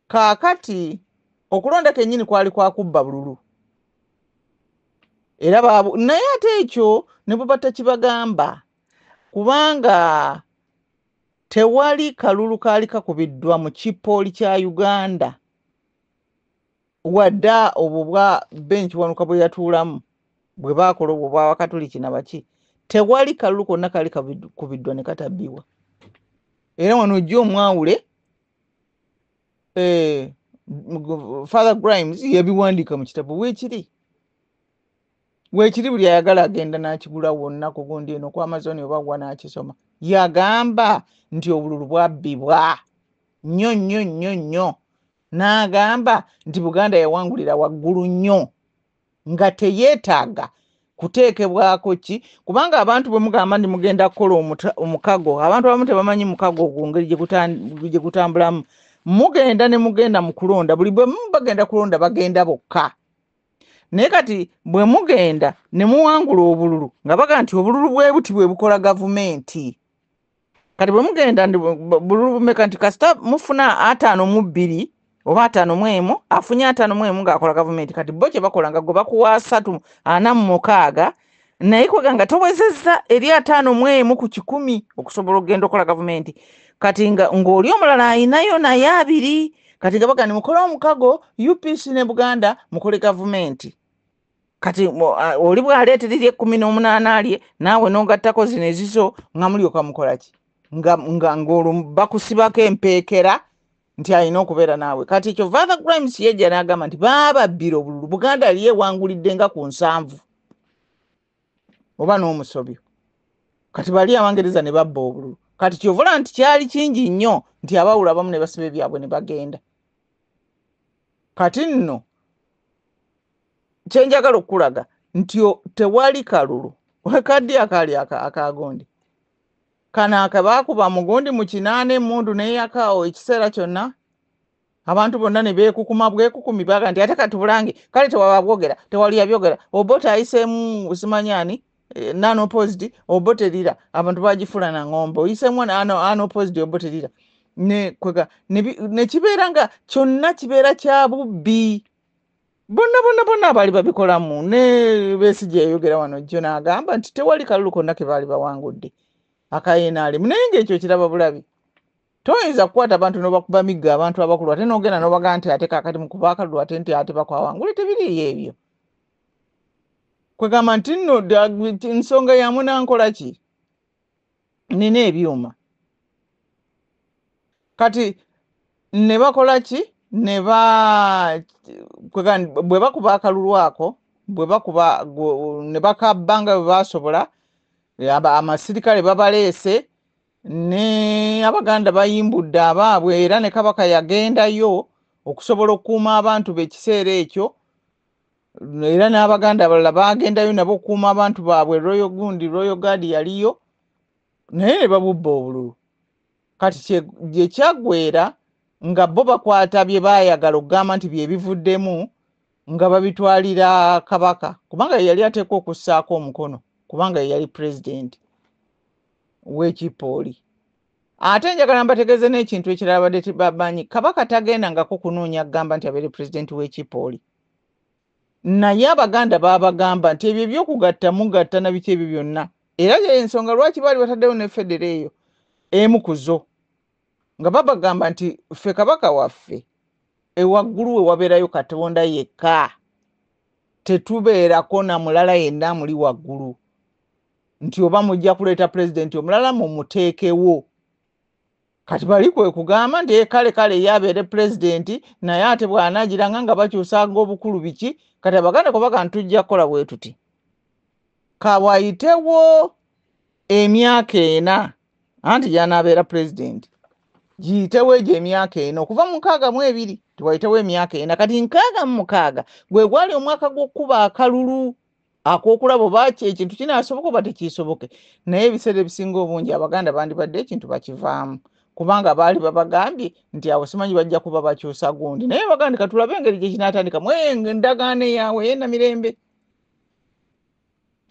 Kaakati okulonda kennyini kwali kwa kubba bululu, era naye ate ekyo ne bwe batakibagamba, kubanga tewali kalulu kaali kakubiddwa mu kipooli kya Uganda wadde obwo bwa Ben Kiwanuka bwe yatuulamu bwe baakola obwo bw'Abakatuliki na baki, tewali kalulu konna kaali kakubiddwa ne katabbibwa. Era wano ojja omwawule Father Grimes yabiwandiika mu kitabo weekiri weekiri, buli ayagala agenda n'akigula wonna ku gundi eno ku Amazon oba wa n'akisoma. Yagamba nti obululu bwabbibwa nnyo nnyo nnyo nnyo, n'agamba nti Buganda yawangulira waggulu nnyo nga teyeetaaga kuteekebwako ki, kubanga abantu bwe mugamba nti mugenda kukola omukago, abantu abamu tebamanyi mukago ogwo ngeri gye gutambulamu. Mugenda ne mugenda mu kulonda, buli bwe bagenda kulonda bagenda bokka, naye kati bwe mugenda ne muwangula obululu nga bagamba nti obululu bwe buti bwe bukola gavumenti. Kati bwe mugenda ndi bululu bumeka, nti kasita mufuna 52 oba 51, afunye 51 ng'akola gavumenti. Kati bo kye bakola nga gwe bakuwa 3 46, naye kwega nga towezezza eri 51 ku 100 okusobola okugenda okukola gavumenti. Kati ng'oli omulala ayinayo naye 2, kati nga bagamba mukole omukago UPC ne Buganda mukole gavumenti. Kati oli bw'aleetera eri 18 alye, naawe n'ogattako zino ezizo nga mulyoka mukola ki? Ng'olwo bakusibako empeekera nti alina okubeera naawe. Kati ekyo Father Grimes yejja n'agamba nti baababbira obululu, Buganda yali ewangulidde nga ku 70 oba n'omusobyo. Kati bali Abangereza ne babba obululu. Kati ky'ova nti kyali kingi nnyo nti abawula abamu ne basiba ebyabwe ne bagenda. Kati nno kye njagala okukulaga nti tewali kalulu kaddi akaali akagondi kano akabaakuba mugundi mu 80 emmundu n'eyakaawo ekiseera kyonna abantu bonna ne beekukuma bwekukumi, baga nti ate kati bulange kale tewaba bwogera, tewali yabyogera, Obote ayiseemu simanyi ani. Unopposed Obote Lira, abantu bagifuula na ng'ombe. Oyiseemu unopposed Obote Lira, ne kwega ne kibeera nga kyonna kibeera kya bubbi. Bonna bonna bonna abaali babikolamu, ne Besigye yayogera wano jjo n'agamba nti tewali kalulu konna ke baali bawangudde aka NRM, naye ng'ekyo kiraba bulabi. Toyinza kukwata abantu n'obakuba miggo, abantu abakulu, ate n'ogenda n'obaga nti ate kaakati mukuba akalulu, ate nti ate bakwawangule. Tebiriiyo ebyo. Kwegamba nti nno nsonga ya munankola ki, nina ebyuma. Kati ne bakola ki? Ne ba bwe bakuba akalulu ako, bwe bakuba ne bakabba nga bwe basobola, amasirikale babaleese, ne Abaganda bayimbudde abaabwe, era ne Kabaka yagendayo okusobola okukuuma abantu be ekiseera ekyo, era n'Abaganda abalala bagendayo nabo okukuuma abantu baabwe. Royal gundi, Royal Guard yaliyo, naye ne babubba obululu. Kati gye kyaggweera nga bo bakwata bye baayagala okugamba nti bye bivuddemu, nga babitwalira Kabaka, kubanga ye yali ateekwa okussaako omukono, kubanga ye yali pulezidenti w'ekipooli. Ate njagala mbategeeze n'ekintu ekirala badde tebamanyi: Kabaka tagendangako kunoonya kugamba nti abeere pulezidenti w'ekipooli, naye Abaganda baabagamba nti ebyo ebyokugatta mugatta na biki ebyo byonna, era ensonga lwaki baali bataddewo ne federo eyo emu ku zo, nga babagamba nti ffe Kabaka waffe ewaggulu we wabeerayo Katonda yekka, tetubeerako na mulala yenna amuli waggulu, nti oba mujja kuleeta pulezidenti omulala mumuteekewo. Kati bali kwe kugamba nti kale kale ye abeere pulezidenti, naye ate bw'anaagiranga nga bakyusanga obukulu biki. Kati Abaganda kubaga nti tujja kukola bwe tuti, kawayitewo emyaka 4, anti gy'anaabeera pulezidenti, giyitewo egyo emyaka 4, okuva mu 62 tiwayitewo emyaka 4. Kati 66 gwe gwali omwaka gw'okkuba akalulu ak'okulaba oba ekintu kinaasoboka oba tekiisoboke. Naye ebiseera ebisinga obungi Abaganda bandibadde ekintu bakivaamu, kubanga baali babagambye nti awo simanyi bajja kuba bakyusa gundi, naye bagandi katulabe engeri gye kinaatandika mu endagaano yaabwe ey'enamirembe.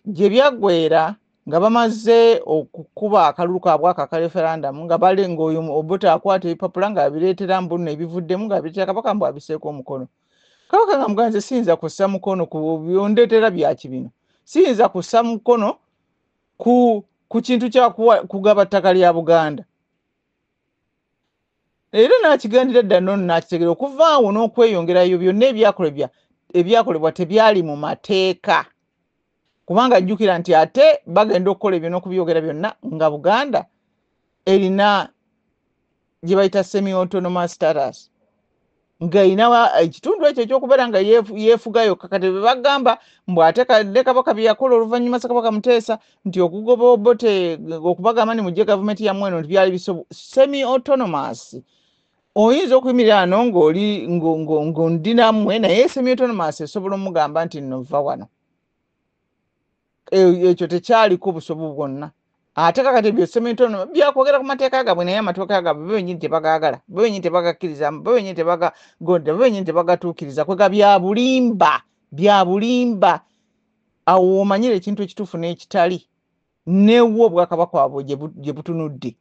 Gye byaggweera nga bamaze okukuba akalulu kaabwe ako aka referendum, nga bali ng'oyo Obote akwata ebipapula ng'abireetera mbu nno ebivuddemu, ng'abireetera Kabaka mbu abiseeko omukono. Kabaka nga muganze, siyinza kussa mukono ku byondeetera byaki bino, siyinza kussa mukono ku kintu kya kugaba ttaka lya Buganda. Era n'akigandira dda nno n'akitegera okuva awo n'okweyongerayo byonna ebyakolebwa tebyali mu mateeka, kubanga ajjukira nti ate bagenda okukola ebyo n'okubyogera byonna nga Buganda erina gye bayita semi autonomous status, ng'erina ekitundu ekyo ekyokubeera nga yeefuga yokka. Kati bwe bagamba mbu ate ne Kabaka bye yakola oluvannyuma, Ssekabaka Muteesa, nti okugoba Obote, okubagamba nti mujje gavumenti yammwe eno, nti byali semi autonomous. Oyinza okuyimirira wano ng'oli ng'ondi nammwe, naye semi autonomous esobola omugamba nti nno vva wano. Ekyo tekyaliko busobu bwonna. Ate kakati ebyo semi autonomous byakwogera ku mateeka gaabwe, naye amateeka gaabwe bo bennyini tebagaagala, bo bennyini tebagakkirizamu, bo bennyini tebagagonda, bo bennyini tebagatuukiriza. Kwega bya bulimba, bya bulimba. Awo omanyire ekintu ekituufu n'ekitali, newo obwakabaka bwabwe gye butunudde.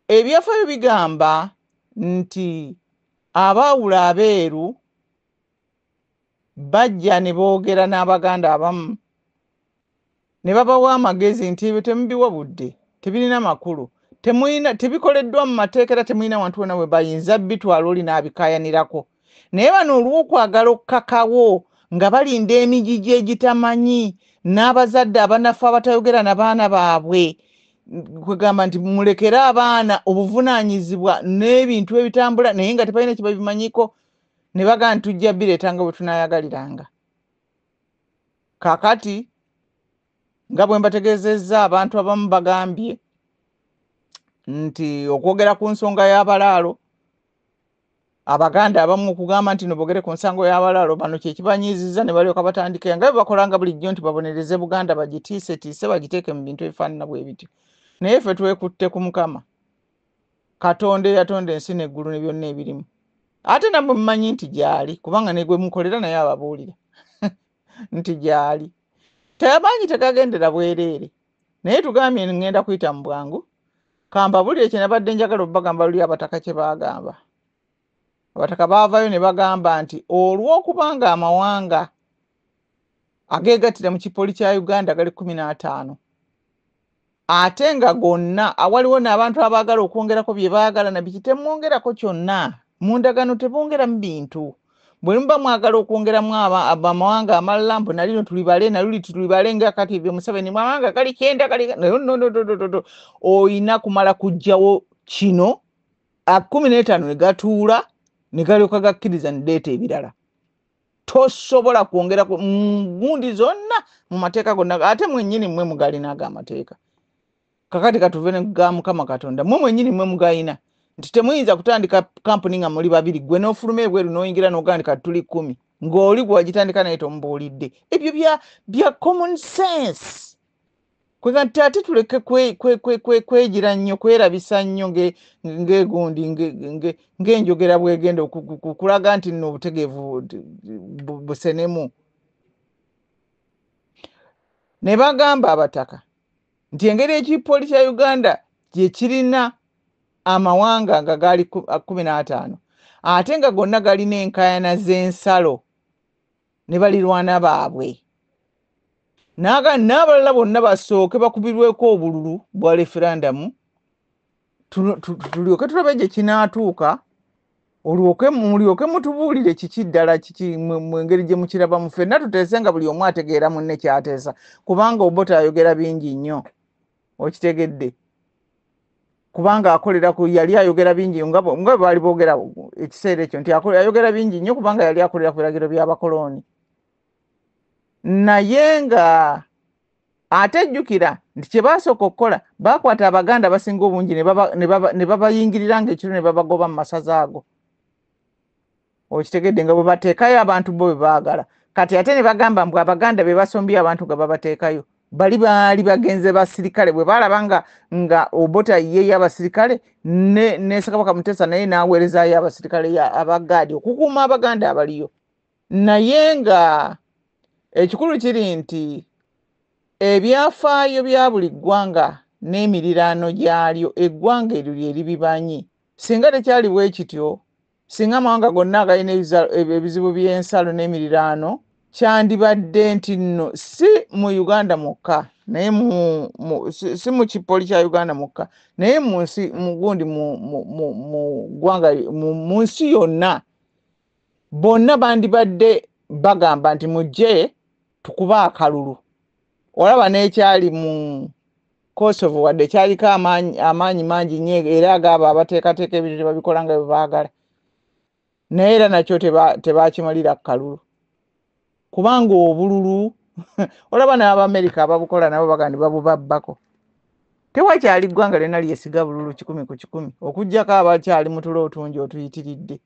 Ebyafaayo bigamba nti abaawula abeeru bajja ne boogera n'Abaganda abamu ne babawa amagezi nti ebyo temubiwa budde, tebirina makulu, temulina, tebikoleddwa mu mateeka, era temulina wantu wonna we bayinza bitwala oli n'abikaayanirako. Naye bano olw'okwagala okkakawo nga balinda emigigi egitamanyi n'abazadde abanafu abatayogera na baana baabwe, kwegamba nti mulekere abaana obuvunaanyizibwa n'ebintu ebitambula, naye nga tebalina kye babimanyiko, ne bagamba nti tujja bireeta nga bwe tunaayagaliranga. Kaakati nga bwe mbategeezezza, abantu abamu bagambye nti okwogera ku nsonga y'abalaalo, Abaganda abamu okugamba nti no boogere ku nsango y'abalaalo bano kye kibanyiizizza, ne balyoka batandika nga bwe bakolanga bulijjo nti babonereze Buganda, bagitiisetiise, bagiteeke mu bintu ebifaanana bwe bityo. Naye ffe twekutte ku Mukama Katonda eyatonda ensi n'eggulu ne byonna ebirimu, ate nammwe mumanyi nti gy'ali, kubanga ne gwe mukolera naye ababuulira nti gy'ali. Teyamanyi tegagendera bwereere. Naye tugambye ngenda kuyita mu bwangu. Kambabulire kye nabadde njagala obbagamba luli abataka kye baagamba. Abataka baavayo ne bagamba nti olw'okubanga amawanga ageegattira mu kipoli kya Uganda gali 15 ate nga gonna awaliwo n'abantu abaagala okwongerako bye baagala na biki, temwongerako kyonna. Mu ndagaano tebongeramu bintu. Bwe muba mwagala okwongeramu amawanga amalala mbu nalino tulibale, naluli tulibale nga kati ebyo Museveni amawanga gali 9 gali no, no, no, no, no, no. Oyina kumala kuggyawo kino 15 ne gatuula ne galyoka gakkiriza ne deeta ebirala. Tosobola kwongera ku gundi zonna mu mateeka gonna, ate mwennyini mmwe mugalina ago amateeka. Kakati katuve ne ga Mukama Katonda, mmwe mwennyini mmwe mugayina nti temuyinza kutandika kampuni nga muli babiri, gwe n'ofuluma ebweru n'oyingira n'ogamba nti kati tuli 10, ng'oli gwe wagitandika naye tomubuulidde. Ebyo bya common sense. Kwega nti ate tuleke kwegira nnyo, kwerabisa nnyo ng'egundi, ng'enjogera bwegenda okulaga nti nno obutegeevu busenemu. Ne bagamba abataka nti engeri ekipoli kya Uganda gye kirina amawanga nga gali 15 ate nga gonna galina enkaayana z'ensalo ne balirwana baabwe, naga n'abalala bonna basooke bakubirweko obululu bwa referendum, tulyoke tulabe gye kinaatuuka, mulyoke mutubuulire kiki ddala kiki mu ngeri gye mukirabamu. Ffenna tuteese nga buli omu ategeera munne ky'ateesa, kubanga Obote ayogera bingi nnyo, okitegedde, kubanga akolera ku, yali ayogera bingi nga bwe baali boogera ekiseera ekyo nti ayogera bingi nnyo kubanga yali akolera ku biragiro by'abakoloni. Naye nga ate jjukira nti kye baasooka okukola, baakwata Abaganda abasinga obungi ne babayingirira ng'ekiro ne babagoba mu masaza ago, okitegedde, nga bwe bateekayo abantu bo bwe baagala. Kati ate ne bagamba mbu Abaganda be basombye abantu nga babateekayo. Bali baali bagenze basirikale, bwe baalaba nga Obote ayiyeeyo abasirikale ne Ssekabaka Muteesa naye n'aweerezaayo abasirikale abagaadi okukuuma Abaganda abaliyo. Naye nga ekikulu kiri nti ebyafaayo bya buli ggwanga n'emiriraano gyalyo, eggwanga eryo lye libimanyi. Singa tekyali bwe kityo, singa amawanga gonna agalina ebizibu by'ensalo n'emiriraano, kyandibadde nti nno si mu Uganda mwokka, naye si mu kipoli kya Uganda mwokka, naye mu nsi, mu gundi, mu, mu, mu, mu ggwanga, mu, mu nsi yonna, bonna bandibadde bagamba nti mujje tukube akalulu. Olaba n'ekyali mu Kosovo, wadde kyaliko amaanyi mangi nnyo, era agabo abateekateeka ebintu tebabikola nga bwe baagala, naye era nakyo tebakimalira ku kalulu, kubanga obululu olaba n'Abamerika ababukola nabo bagamba nti babubabbako. Tewakyali ggwanga lyonna lyesiga bululu 100 ku 100, okuggyako abakyali mu tulo otungi otuyitiridde.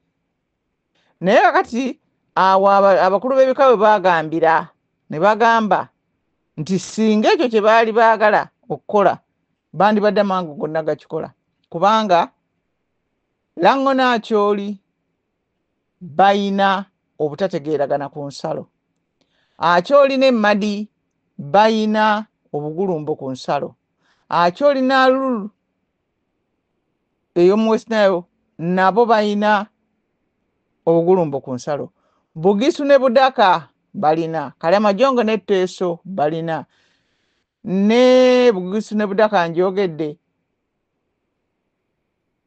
Naye kakati awo abakulu b'ebika bwe baagambira ne bagamba nti singa ekyo kye baali baagala okukola, bandibadde amangu gonna gakikola, kubanga Lango n'Acholi bayina obutategeeragana ku nsalo, Acholi ne Madi bayina obugulumbo ku nsalo, Acholi n'Alul ey'omu West Nile nabo bayina obugulumbo ku nsalo, Bugisu ne Budaka balina, Kalamajong ne Teso balina, ne Bugisu ne Budaka njogedde.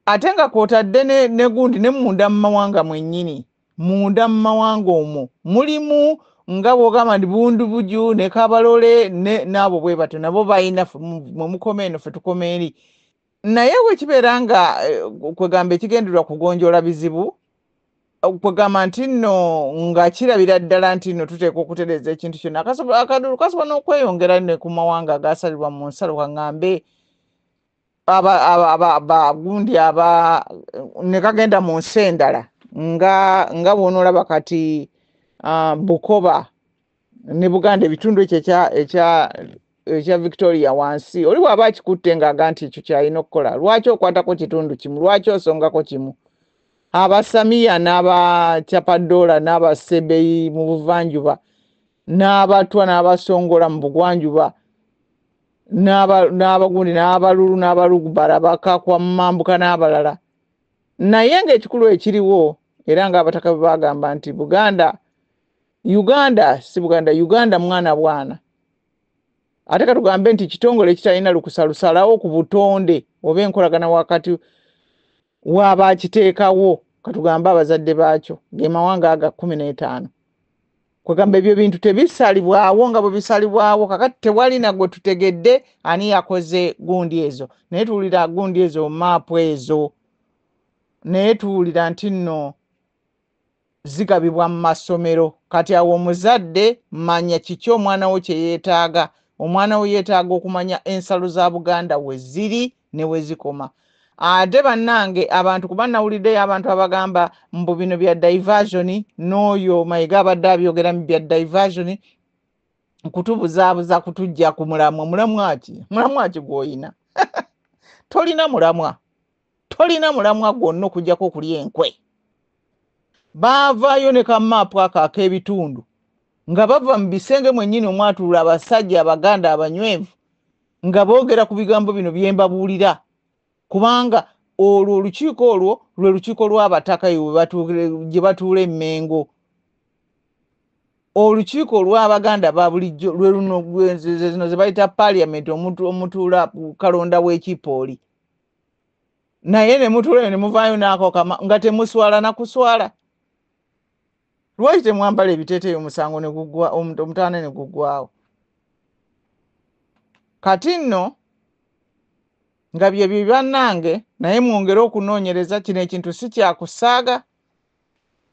Ate nga kw'otadde ne gundi ne munda mu mawanga mwennyini, munda mu mawanga omwo mulimu nga bw'ogamba nti Bundubuju ne Kabalole n'abo bwe batyo nabo balina, mwe mukoma eno ffe tukoma eri. Naye bwe kibeera nga kwegamba ekigendererwa kugonjoola bizibu, kwegamba nti nno nga kirabira ddala nti nno tuteekwa okutereeza ekintu kyonna, akalulu kasobola n'okweyongera ne ku mawanga agaasalibwa mu nsalo, kaŋŋambe gundi ne kagenda mu nsi endala, nga bw'onoolaba kati, Bukoba ne Buganda, ebitundu ekyo ekya Victoria wansi, oli bw'aba akikutte ng'aga nti ekyo ky'alina okukola, lwaki okwatako kitundu kimu, lwaki osongako kimu? Abasamiya n'abachapadola n'abasebeyi mu buvanjuba N'abatwa n'abasongola mu bugwanjuba, n'abagundi n'abalulu n'abalugbara bakakwa mu mambuka n'abalala. Naye ng'ekikulu ekiriwo, era ng'abataka bwe bagamba nti Buganda, Uganda si Buganda, Uganda mwana bwana. Ate katugambe nti kitongole ekitalina lukusa lusalawo ku butonde oba enkolagana wakati w'abakiteekawo, katugambe abazadde baakyo, ge mawanga aga 15. Kwegamba ebyo bintu tebisalibwawo nga bwe bisalibwawo. Kakati tewali na gwe tutegedde ani yakoze gundi ezo, naye tuwulira gundi ezo, maapu ezo, naye tuwulira nti nno zigabibwa mu masomero. Kati awo omuzadde manya kiki omwana wo kye yeetaaga. Omwana wo yeetaaga okumanya ensalo za Buganda we ziri ne we zikoma. Ate bannange abantu, kuba nawuliddeyo abantu abagamba mbu bino bya diversion, n'oyo Mayiga abadde abyogera mu bya diversion, kutubuzaabuza kutujja ku mulamwa. Mulamwa ki? Mulamwa ki gw'oyina? Tolina mulamwa, tolina mulamwa gwonna okuggyako okulya enkwe. Baavaayo ne kamaapu ako ak'ebitundu nga bava mu bisenge mwennyini omwatuula abasajja Abaganda abanywevu nga boogera ku bigambo bino bye mbabuulira, kubanga olwo olukiiko olwo lwe lukiiko lw'abataka gye batuula e Mmengo. Olukiiko olw'Abaganda ba bulijjo lwe luno zino ze bayita parliament, omutuula kalonda w'ekipooli. Naye ne mutuula ne muvaayo n'ako kama nga temuswala na kuswala. Lwaki temwambala ebiteeteeyi omusango ne guggwa, omutawaana ne guggwawo? Kati nno nga bye bye bannange, naye mwongere okunoonyereza. Kino ekintu si kya kusaaga,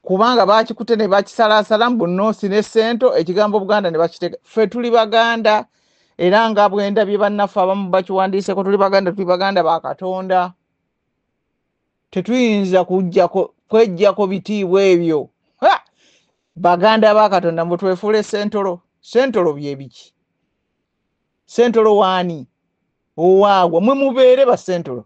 kubanga baakikutte ne bakisalaasala mbu North ne Central, ekigambo Buganda ne bakiteeka. Ffe tuli Baganda, era nga bwe ndabye bannaffe abamu bakiwandiiseko, tuli Baganda, tuli Baganda ba Katonda. Tetuyinza kweggyako bitiibwa ebyo. Ha! Baganda ba Katonda, mbu twefuule Central. Central bye biki? Central waani? Owaagwa mwe mubeere ba Central.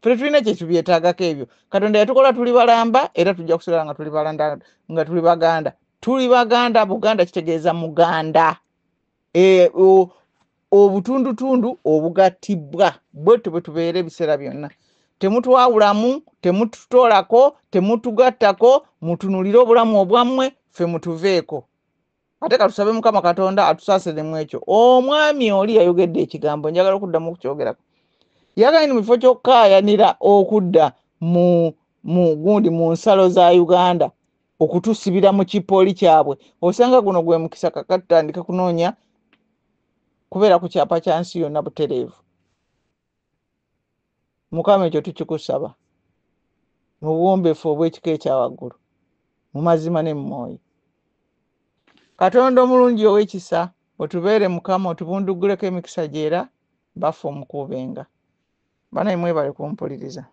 Ffe tetulina kye tubyetaagako ebyo. Katonda yatukola tuli balamba, era tujja kusigala nga tuli balanda, nga tuli Baganda. Tuli Baganda, Buganda kitegeeza Muganda. Obutundutundu obugattibwa bwetyo bwe tubeera ebiseera byonna. Temutwawulamu, temututoolako, temutugattako, mutunuulire obulamu obwammwe, ffe mutuveeko. Ate katusabe Mukama Katonda atusaasire mu ekyo. Omwami oli yayogedde ekigambo, njagala okuddamu okukyogerako. Yagambye mu kifo ky'okukaayanira okudda mu gundi mu nsalo za Uganda, okutusibira mu kipooli kyabwe, osanga guno gwe mukisa kakati tutandika kunoonya kubeera ku kyapa kya nsi yonna butereevu. Mukama ekyo tukikusaba mu buwombeefu obw'ekika ekya waggulu, mu mazima ne mu mwoyo. Katonda omulungi ow'ekisa, otubeere Mukama, otubundugguleko emikisa gyera, baffe omukuubenga. Banaye mwebale kumpuliriza.